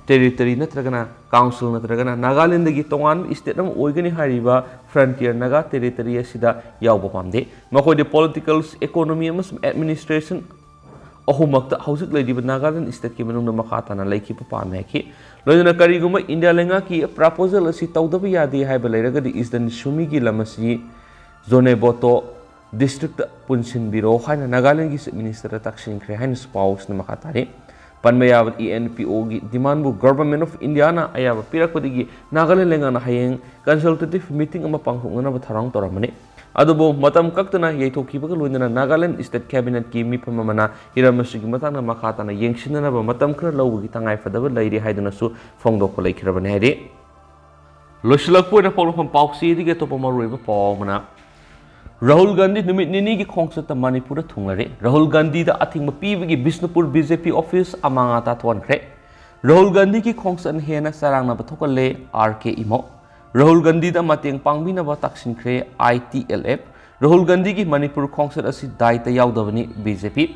territory ꯅꯠꯇ꯭ꯔꯒꯅ council ꯅꯠꯇ꯭ꯔꯒꯅ ꯅꯥꯒꯥꯂꯦꯟꯗꯒꯤ ꯇꯣꯉꯥꯟꯕ state ꯑꯃ ꯑꯣꯏꯒꯅꯤ ꯍꯥꯏꯔꯤꯕ Frontier Naga Territory ꯑꯁꯤꯗ ꯌꯥꯎꯕ ꯄꯥꯝꯗꯦ꯫ ꯃꯈꯣꯏꯗꯤ political, economy ꯑꯃꯁꯨꯡ administration ꯑꯍꯨꯝꯃꯛꯇ ꯍꯧꯖꯤꯛ ꯂꯩꯔꯤꯕ ꯅꯥꯒꯥꯂꯦꯟ state ꯀꯤ ꯃꯅꯨꯡꯗ ꯃꯈꯥ ꯇꯥꯅ ꯂꯩꯈꯤꯕ ꯄꯥꯝꯃꯤ ꯍꯥꯏꯈꯤ꯫ ꯂꯣꯏꯅꯅ ꯀꯔꯤꯒꯨꯝꯕ ꯏꯟꯗꯤꯌꯥ ꯂꯩꯉꯥꯛꯀꯤ proposal ꯑꯁꯤ ꯇꯧꯗꯕ ꯌꯥꯗꯦ ꯍꯥꯏꯕ ꯂꯩꯔꯒꯗꯤ Eastern Sumi ꯒꯤ ꯂꯝ ꯑꯁꯤ Zunheboto district ꯇ ꯄꯨꯟꯁꯤꯟꯕꯤꯔꯣ ꯍꯥꯏꯅ ꯅꯥꯒꯥꯂꯦꯟꯒꯤ Chief Minister ꯗ ꯇꯥꯛꯁꯤꯟꯈ꯭ꯔꯦ ꯍꯥꯏꯅꯁꯨ ꯄꯥꯎꯁꯤꯅ ꯃꯈꯥ ꯇꯥꯔꯤ꯫ ꯄꯟꯕ ꯌꯥꯕ E N P O ꯒꯤ demand ꯕꯨ Government of India ꯅ ꯑꯌꯥꯕ ꯄꯤꯔꯛꯄꯗꯒꯤ ꯅꯥꯒꯥꯂꯦꯟ ꯂꯩꯉꯥꯛꯅ ꯍꯌꯦꯡ consultative meeting ꯑꯃ ꯄꯥꯡꯊꯣꯛꯅꯅꯕ ꯊꯧꯔꯥꯡ ꯇꯧꯔꯝꯕꯅꯤ꯫ ꯑꯗꯨꯕꯨ ꯃꯇꯝ ꯀꯛꯇꯅ ꯌꯩꯊꯣꯛꯈꯤꯕꯒ ꯂꯣꯏꯅꯅ ꯅꯥꯒꯥꯂꯦꯟ state cabinet ꯀꯤ ꯃꯤꯐꯝ ꯑꯃꯅ ꯍꯤꯔꯝ ꯑꯁꯤꯒꯤ ꯃꯇꯥꯡꯗ ꯃꯈꯥ ꯇꯥꯅ ꯌꯦꯡꯁꯤꯟꯅꯅꯕ ꯃꯇꯝ ꯈꯔ ꯂꯧꯕꯒꯤ ꯇꯉꯥꯏ ꯐꯗꯕ ꯂꯩꯔꯤ ꯍꯥꯏꯗꯨꯅꯁꯨ ꯐꯣꯡꯗꯣꯛꯄ ꯂꯩꯈ꯭ꯔꯕꯅꯤ ꯍꯥꯏꯔꯤ꯫ ꯂꯣꯏꯁꯤꯜꯂꯛꯄ ꯑꯣꯏꯅ ꯄꯣꯛꯅꯐꯝ ꯄꯥꯎꯆꯦꯗꯒꯤ ꯑꯇꯣꯞꯄ ꯃꯔꯨꯑꯣꯏꯕ ꯄꯥꯎ ꯑꯃꯅ, ꯔꯥꯍꯨꯜ ꯒꯥꯟꯙꯤ ꯅꯨꯃꯤꯠ ꯅꯤꯅꯤꯒꯤ ꯈꯣꯡꯆꯠꯇ ꯃꯅꯤꯄꯨꯔꯗ ꯊꯨꯡꯂꯔꯦ꯫ ꯔꯥꯍꯨꯜ ꯒꯥꯟꯙꯤꯗ ꯑꯊꯤꯡꯕ ꯄꯤꯕꯒꯤ Bishnupur B J P office ꯑꯃꯥꯡ ꯑꯇꯥ ꯊꯣꯛꯍꯟꯈ꯭ꯔꯦ꯫ ꯔꯥꯍꯨꯜ ꯒꯥꯟꯙꯤꯒꯤ ꯈꯣꯡꯆꯠꯅ ꯍꯦꯟꯅ ꯆꯔꯥꯡꯅꯕ ꯊꯣꯛꯍꯜꯂꯦ, R K ꯏꯃꯣ꯫ ꯔꯥꯍꯨꯜ ꯒꯥꯟꯙꯤꯗ ꯃꯇꯦꯡ ꯄꯥꯡꯕꯤꯅꯕ ꯇꯥꯛꯁꯤꯟꯈ꯭ꯔꯦ, I T L F꯫ Rahul ꯒꯥꯟꯙꯤꯒꯤ ꯃꯅꯤꯄꯨꯔ ꯈꯣꯡꯆꯠ ꯑꯁꯤ ꯗꯥꯏꯇ ꯌꯥꯎꯗꯕꯅꯤ, B J P꯫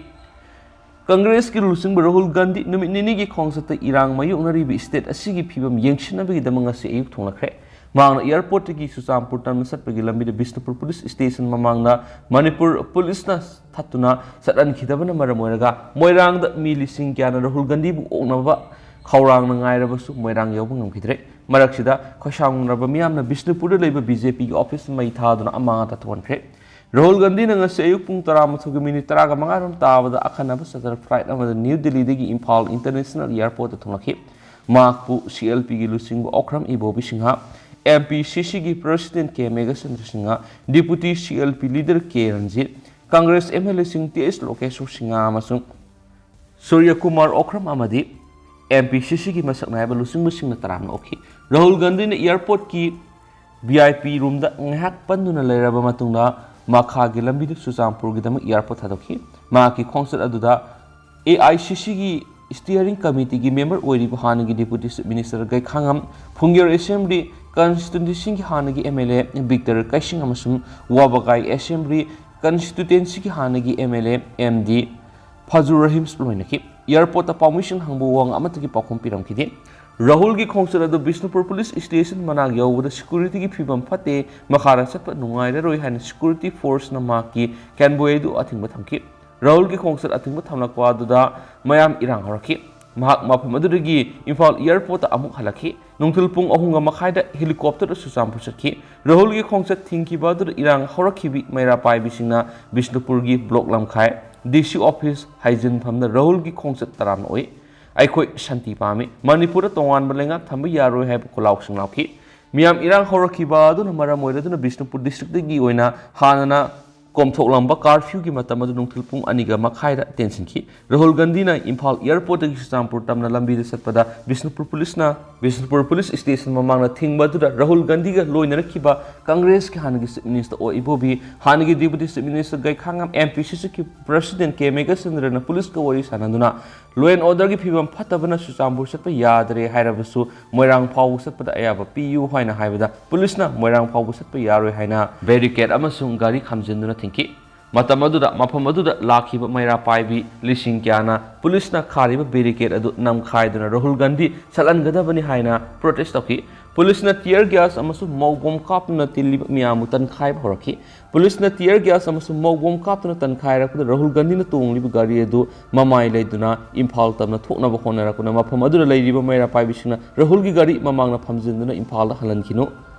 ꯀꯪꯒ꯭ꯔꯦꯁꯀꯤ ꯂꯨꯆꯤꯡꯕ ꯔꯥꯍꯨꯜ ꯒꯥꯟꯙꯤ ꯅꯨꯃꯤꯠ ꯅꯤꯅꯤꯒꯤ ꯈꯣꯡꯆꯠꯇ ꯏꯔꯥꯡ ꯃꯥꯌꯣꯛꯅꯔꯤꯕ state ꯑꯁꯤꯒꯤ ꯐꯤꯕꯝ ꯌꯦꯡꯁꯤꯟꯅꯕꯒꯤꯗꯃꯛ ꯉꯁꯤ ꯑꯌꯨꯛ ꯊꯨꯡꯂꯈ꯭ꯔꯦ꯫ ꯃꯍꯥꯛꯅ airport ꯇꯒꯤ ꯆꯨꯔꯆꯥꯟꯄꯨꯔ ꯇꯝꯅ ꯆꯠꯄꯒꯤ ꯂꯝꯕꯤꯗ ꯕꯤꯁꯅꯨꯄꯨꯔ police station ꯃꯃꯥꯡꯗ ꯃꯅꯤꯄꯨꯔ police ꯅ ꯊꯠꯇꯨꯅ ꯆꯠꯍꯟꯈꯤꯗꯕꯅ ꯃꯔꯝ ꯑꯣꯏꯔꯒ ꯃꯣꯏꯔꯥꯡꯗ ꯃꯤ ꯂꯤꯁꯤꯡ ꯀꯌꯥꯅ ꯔꯥꯍꯨꯜ ꯒꯥꯟꯙꯤꯕꯨ ꯑꯣꯛꯅꯕ ꯈꯧꯔꯥꯡꯅ ꯉꯥꯏꯔꯕꯁꯨ ꯃꯣꯏꯔꯥꯡ ꯌꯧꯕ ꯉꯝꯈꯤꯗ꯭ꯔꯦ꯫ ꯃꯔꯛꯁꯤꯗ ꯈꯣꯏꯁꯥꯎꯅꯔꯕ ꯃꯤꯌꯥꯝꯅ ꯕꯤꯁꯅꯨꯄꯨꯔꯗ ꯂꯩꯕ B J P ꯒꯤ office ꯃꯩ ꯊꯥꯗꯨꯅ ꯑꯃꯥꯡ ꯑꯇꯥ ꯊꯣꯛꯍꯟꯈ꯭ꯔꯦ꯫ ꯔꯥꯍꯨꯜ ꯒꯥꯟꯙꯤꯅ ꯉꯁꯤ ꯑꯌꯨꯛ ꯄꯨꯡ ꯇꯔꯥꯃꯥꯊꯣꯏꯒꯤ minute ꯇꯔꯥꯒ ꯃꯉꯥ ꯔꯣꯝ ꯇꯥꯕꯗ ꯑꯈꯟꯅꯕ charter flight ꯑꯃꯗ ꯅ꯭ꯌꯨ ꯗꯤꯜꯂꯤꯗꯒꯤ ꯏꯝꯐꯥꯜ international airport ꯇ ꯊꯨꯡꯂꯛꯈꯤ꯫ ꯃꯍꯥꯛꯄꯨ ꯁꯤ ꯑꯦꯜ ꯄꯤꯒꯤ ꯂꯨꯆꯤꯡꯕ Okram Ibobi Singh, M P C ꯁꯤꯒꯤ president K Meghachandra Singh, deputy C L P leader K Ranjit, Congress M L ꯑꯦꯁꯤꯡ ꯇꯤ ꯑꯦꯁ ꯂꯣꯀꯦꯁꯣꯔ ꯁꯤꯡꯍ ꯑꯃꯁꯨꯡ ꯁꯨꯔ꯭ꯌ ꯀꯨꯃꯥꯔ ꯑꯣꯀ꯭ꯔꯝ ꯑꯃꯗꯤ ꯑꯦꯝ ꯄꯤ ꯁꯤ ꯁꯤꯒꯤ ꯃꯁꯛ ꯅꯥꯏꯕ ꯂꯨꯆꯤꯡꯕꯁꯤꯡꯅ ꯇꯔꯥꯝꯅ ꯑꯣꯛꯈꯤ꯫ ꯔꯥꯍꯨꯜ ꯒꯥꯟꯙꯤꯅ ꯑꯦꯌꯥꯔꯄꯣꯔꯠꯀꯤ ꯚꯤ ꯑꯥꯏ ꯄꯤ ꯔꯨꯝꯗ ꯉꯥꯏꯍꯥꯛ ꯄꯟꯗꯨꯅ ꯂꯩꯔꯕ ꯃꯇꯨꯡꯗ ꯃꯈꯥꯒꯤ ꯂꯝꯕꯤꯗ ꯆꯨꯔꯆꯥꯟꯄꯨꯔꯒꯤꯗꯃꯛ ꯑꯦꯌꯥꯔꯄꯣꯔꯠ ꯊꯥꯗꯣꯛꯈꯤ꯫ ꯃꯍꯥꯛꯀꯤ ꯈꯣꯡꯆꯠ ꯑꯗꯨꯗ ꯑꯦ ꯑꯥꯏ ꯁꯤ ꯁꯤꯒꯤ ꯁ꯭ꯇꯤꯌꯔꯤꯡ ꯀꯃꯤꯇꯤꯒꯤ ꯃꯦꯝꯕꯔ ꯑꯣꯏꯔꯤꯕ ꯍꯥꯟꯅꯒꯤ deputy chief minister Gaikhangam, Phungyar assembly ꯀꯟꯁꯇꯤꯇ꯭ꯋꯦꯟꯁꯤꯒꯤ ꯍꯥꯟꯅꯒꯤ M L A Victor Keishing ꯑꯃꯁꯨꯡ ꯋꯥꯕꯒꯥꯏ ꯑꯦꯁꯦꯝꯕ꯭ꯂꯤ ꯀꯟꯁꯇꯤꯇ꯭ꯋꯦꯟꯁꯤꯒꯤ ꯍꯥꯟꯅꯒꯤ M L A M D Fajur ꯔꯍꯤꯝꯁ ꯂꯣꯏꯅꯈꯤ꯫ ꯑꯦꯌꯥꯔꯄꯣꯔꯠꯇ ꯄꯥꯎꯃꯤꯁꯤꯡꯅ ꯍꯪꯕ ꯋꯥꯍꯪ ꯑꯃꯠꯇꯒꯤ ꯄꯥꯎꯈꯨꯝ ꯄꯤꯔꯝꯈꯤꯗꯦ꯫ ꯔꯥꯍꯨꯜꯒꯤ ꯈꯣꯡꯆꯠ ꯑꯗꯨ ꯕꯤꯁꯅꯨꯄꯨꯔ ꯄꯨꯂꯤꯁ ꯁ꯭ꯇꯦꯁꯟ ꯃꯅꯥꯛ ꯌꯧꯕꯗ ꯁꯦꯀ꯭ꯌꯨꯔꯤꯇꯤꯒꯤ ꯐꯤꯕꯝ ꯐꯠꯇꯦ, ꯃꯈꯥꯗ ꯆꯠꯄ ꯅꯨꯡꯉꯥꯏꯔꯔꯣꯏ ꯍꯥꯏꯅ ꯁꯦꯀ꯭ꯌꯨꯔꯤꯇꯤ ꯐꯣꯔꯁꯅ ꯃꯍꯥꯛꯀꯤ ꯀꯦꯟꯕꯣꯏ ꯑꯗꯨ ꯑꯊꯤꯡꯕ ꯊꯝꯈꯤ꯫ ꯔꯥꯍꯨꯜꯒꯤ ꯈꯣꯡꯆꯠ ꯑꯊꯤꯡꯕ ꯊꯝꯂꯛꯄ ꯑꯗꯨꯗ ꯃꯌꯥꯝ ꯏꯔꯥꯡ ꯍꯧꯔꯛꯈꯤ꯫ ꯃꯍꯥꯛ ꯃꯐꯝ ꯑꯗꯨꯗꯒꯤ ꯏꯝꯐꯥꯜ ꯑꯦꯌꯥꯔꯄꯣꯔꯠꯇ ꯑꯃꯨꯛ ꯍꯜꯂꯛꯈꯤ꯫ ꯅꯨꯡꯊꯤꯜ ꯄꯨꯡ ꯑꯍꯨꯝꯒ ꯃꯈꯥꯏꯗ ꯍꯦꯂꯤꯀꯣꯞꯇꯔꯗ ꯆꯨꯔꯆꯥꯟꯄꯨꯔ ꯆꯠꯈꯤ꯫ ꯔꯥꯍꯨꯜꯒꯤ ꯈꯣꯡꯆꯠ ꯊꯤꯡꯈꯤꯕ ꯑꯗꯨꯗ ꯏꯔꯥꯡ ꯍꯧꯔꯛꯈꯤꯕꯤ ꯃꯩꯔꯥ ꯄꯥꯏꯕꯤꯁꯤꯡꯅ ꯕꯤꯁꯅꯨꯄꯨꯔꯒꯤ ꯕ꯭ꯂꯣꯛ ꯂꯝꯈꯥꯏ, ꯗꯤ ꯁꯤ ꯑꯣꯐꯤꯁ ꯍꯥꯏꯖꯤꯟꯐꯝꯗ ꯔꯥꯍꯨꯜꯒꯤ ꯈꯣꯡꯆꯠ ꯇꯔꯥꯝꯅ ꯑꯣꯛꯏ꯫ "ꯑꯩꯈꯣꯏ ꯁꯥꯟꯇꯤ ꯄꯥꯝꯃꯤ꯫ ꯃꯅꯤꯄꯨꯔꯗ ꯇꯣꯉꯥꯟꯕ ꯂꯩꯉꯥꯛ ꯊꯝꯕ ꯌꯥꯔꯣꯏ" ꯍꯥꯏꯕ ꯈꯣꯜꯂꯥꯎꯁꯤꯡ ꯂꯥꯎꯈꯤ꯫ ꯃꯤꯌꯥꯝ ꯏꯔꯥꯡ ꯍꯧꯔꯛꯈꯤꯕ ꯑꯗꯨꯅ ꯃꯔꯝ ꯑꯣꯏꯔꯗꯨꯅ ꯕꯤꯁꯅꯨꯄꯨꯔ ꯗꯤꯁꯇ꯭ꯔꯤꯛꯇꯒꯤ ꯑꯣꯏꯅ ꯍꯥꯟꯅꯅ ꯀꯣꯝꯊꯣꯛꯂꯝꯕ ꯀꯥꯔꯐ꯭ꯌꯨꯒꯤ ꯃꯇꯝ ꯑꯗꯨ ꯅꯨꯡꯊꯤꯜ ꯄꯨꯡ ꯑꯅꯤꯒ ꯃꯈꯥꯏꯗ ꯇꯦꯟꯁꯤꯟꯈꯤ꯫ ꯔꯥꯍꯨꯜ ꯒꯥꯟꯙꯤꯅ ꯏꯝꯐꯥꯜ ꯑꯦꯌꯥꯔꯄꯣꯔꯠꯇꯒꯤ ꯆꯨꯔꯆꯥꯟꯄꯨꯔ ꯇꯝꯅ ꯂꯝꯕꯤꯗ ꯆꯠꯄꯗ ꯕꯤꯁꯅꯨꯄꯨꯔ ꯄꯨꯂꯤꯁꯅ, ꯕꯤꯁꯅꯨꯄꯨꯔ ꯄꯨꯂꯤꯁ ꯁ꯭ꯇꯦꯁꯟ ꯃꯃꯥꯡꯗ ꯊꯤꯡꯕ ꯑꯗꯨꯗ ꯔꯥꯍꯨꯜ ꯒꯥꯟꯙꯤꯒ ꯂꯣꯏꯅꯔꯛꯈꯤꯕ ꯀꯪꯒ꯭ꯔꯦꯁꯀꯤ ꯍꯥꯟꯅꯒꯤ ꯆꯤꯐ ꯃꯤꯅꯤꯁꯇꯔ ꯑꯣ ꯏꯕꯣꯕꯤ, ꯍꯥꯟꯅꯒꯤ deputy chief minister Gaikhangam, M P C ꯁꯤꯒꯤ ꯄ꯭ꯔꯁꯤꯗꯦꯟ ꯀꯦ ꯃꯦꯘꯆꯟꯗ꯭ꯔꯅ ꯄꯨꯂꯤꯁꯀ ꯋꯥꯔꯤ ꯁꯥꯟꯅꯗꯨꯅ ꯂꯣ ꯑꯦꯟ ꯑꯣꯔꯗꯔꯒꯤ ꯐꯤꯕꯝ ꯐꯠꯇꯕꯅ ꯆꯨꯔꯆꯥꯟꯄꯨꯔ ꯆꯠꯄ ꯌꯥꯗ꯭ꯔꯦ ꯍꯥꯏꯔꯕꯁꯨ ꯃꯣꯏꯔꯥꯡ ꯐꯥꯎꯕ ꯆꯠꯄꯗ ꯑꯌꯥꯕ ꯄꯤꯌꯨ ꯍꯥꯏꯅ ꯍꯥꯏꯕꯗ ꯄꯨꯂꯤꯁꯅ ꯃꯣꯏꯔꯥꯡ ꯐꯥꯎꯕ ꯆꯠꯄ ꯌꯥꯔꯣꯏ ꯍꯥꯏꯅ ꯕꯦꯔꯤꯀꯦꯗ ꯑꯃꯁꯨꯡ ꯒꯥꯔꯤ ꯈꯥꯝꯖꯤꯟꯗꯨꯅ ꯊꯤꯡꯈꯤ꯫ ꯃꯇꯝ ꯑꯗꯨꯗ ꯃꯐꯝ ꯑꯗꯨꯗ ꯂꯥꯛꯈꯤꯕ ꯃꯩꯔꯥ ꯄꯥꯏꯕꯤ ꯂꯤꯁꯤꯡ ꯀꯌꯥꯅ ꯄꯨꯂꯤꯁꯅ ꯈꯥꯔꯤꯕ ꯕꯦꯔꯤꯀꯦꯗ ꯑꯗꯨ ꯅꯝꯈꯥꯏꯗꯨꯅ ꯔꯥꯍꯨꯜ ꯒꯥꯟꯙꯤ ꯆꯠꯍꯟꯒꯗꯕꯅꯤ ꯍꯥꯏꯅ ꯄ꯭ꯔꯣꯇꯦꯁ ꯇꯧꯈꯤ꯫ ꯄꯨꯂꯤꯁꯅ ꯇꯤꯌꯔ ꯒ꯭ꯌꯥꯁ ꯑꯃꯁꯨꯡ ꯃꯧ ꯕꯣꯝ ꯀꯥꯞꯇꯨꯅ ꯇꯤꯜꯂꯤꯕ ꯃꯤꯌꯥꯝꯕꯨ ꯇꯟꯈꯥꯏꯕ ꯍꯧꯔꯛꯈꯤ꯫ ꯄꯨꯂꯤꯁꯅ ꯇꯤꯌꯔ ꯒ꯭ꯌꯥꯁ ꯑꯃꯁꯨꯡ ꯃꯧ ꯕꯣꯝ ꯀꯥꯞꯇꯨꯅ ꯇꯟꯈꯥꯏꯔꯛꯄꯗ ꯔꯥꯍꯨꯜ ꯒꯥꯟꯙꯤꯅ ꯇꯣꯡꯂꯤꯕ ꯒꯥꯔꯤ ꯑꯗꯨ ꯃꯃꯥꯏ ꯂꯩꯗꯨꯅ ꯏꯝꯐꯥꯜ ꯇꯝꯅ ꯊꯣꯛꯅꯕ ꯍꯣꯠꯅꯔꯛꯄꯅ ꯃꯐꯝ ꯑꯗꯨꯗ ꯂꯩꯔꯤꯕ ꯃꯩꯔꯥ ꯄꯥꯏꯕꯤꯁꯤꯡꯅ ꯔꯥꯍꯨꯜꯒꯤ ꯒꯥꯔꯤ ꯃꯃꯥꯡꯗ ꯐꯝꯖꯤꯟꯗꯨꯅ ꯏꯝꯐꯥꯜꯗ ꯍꯜꯍꯟꯈꯤꯅꯨ꯫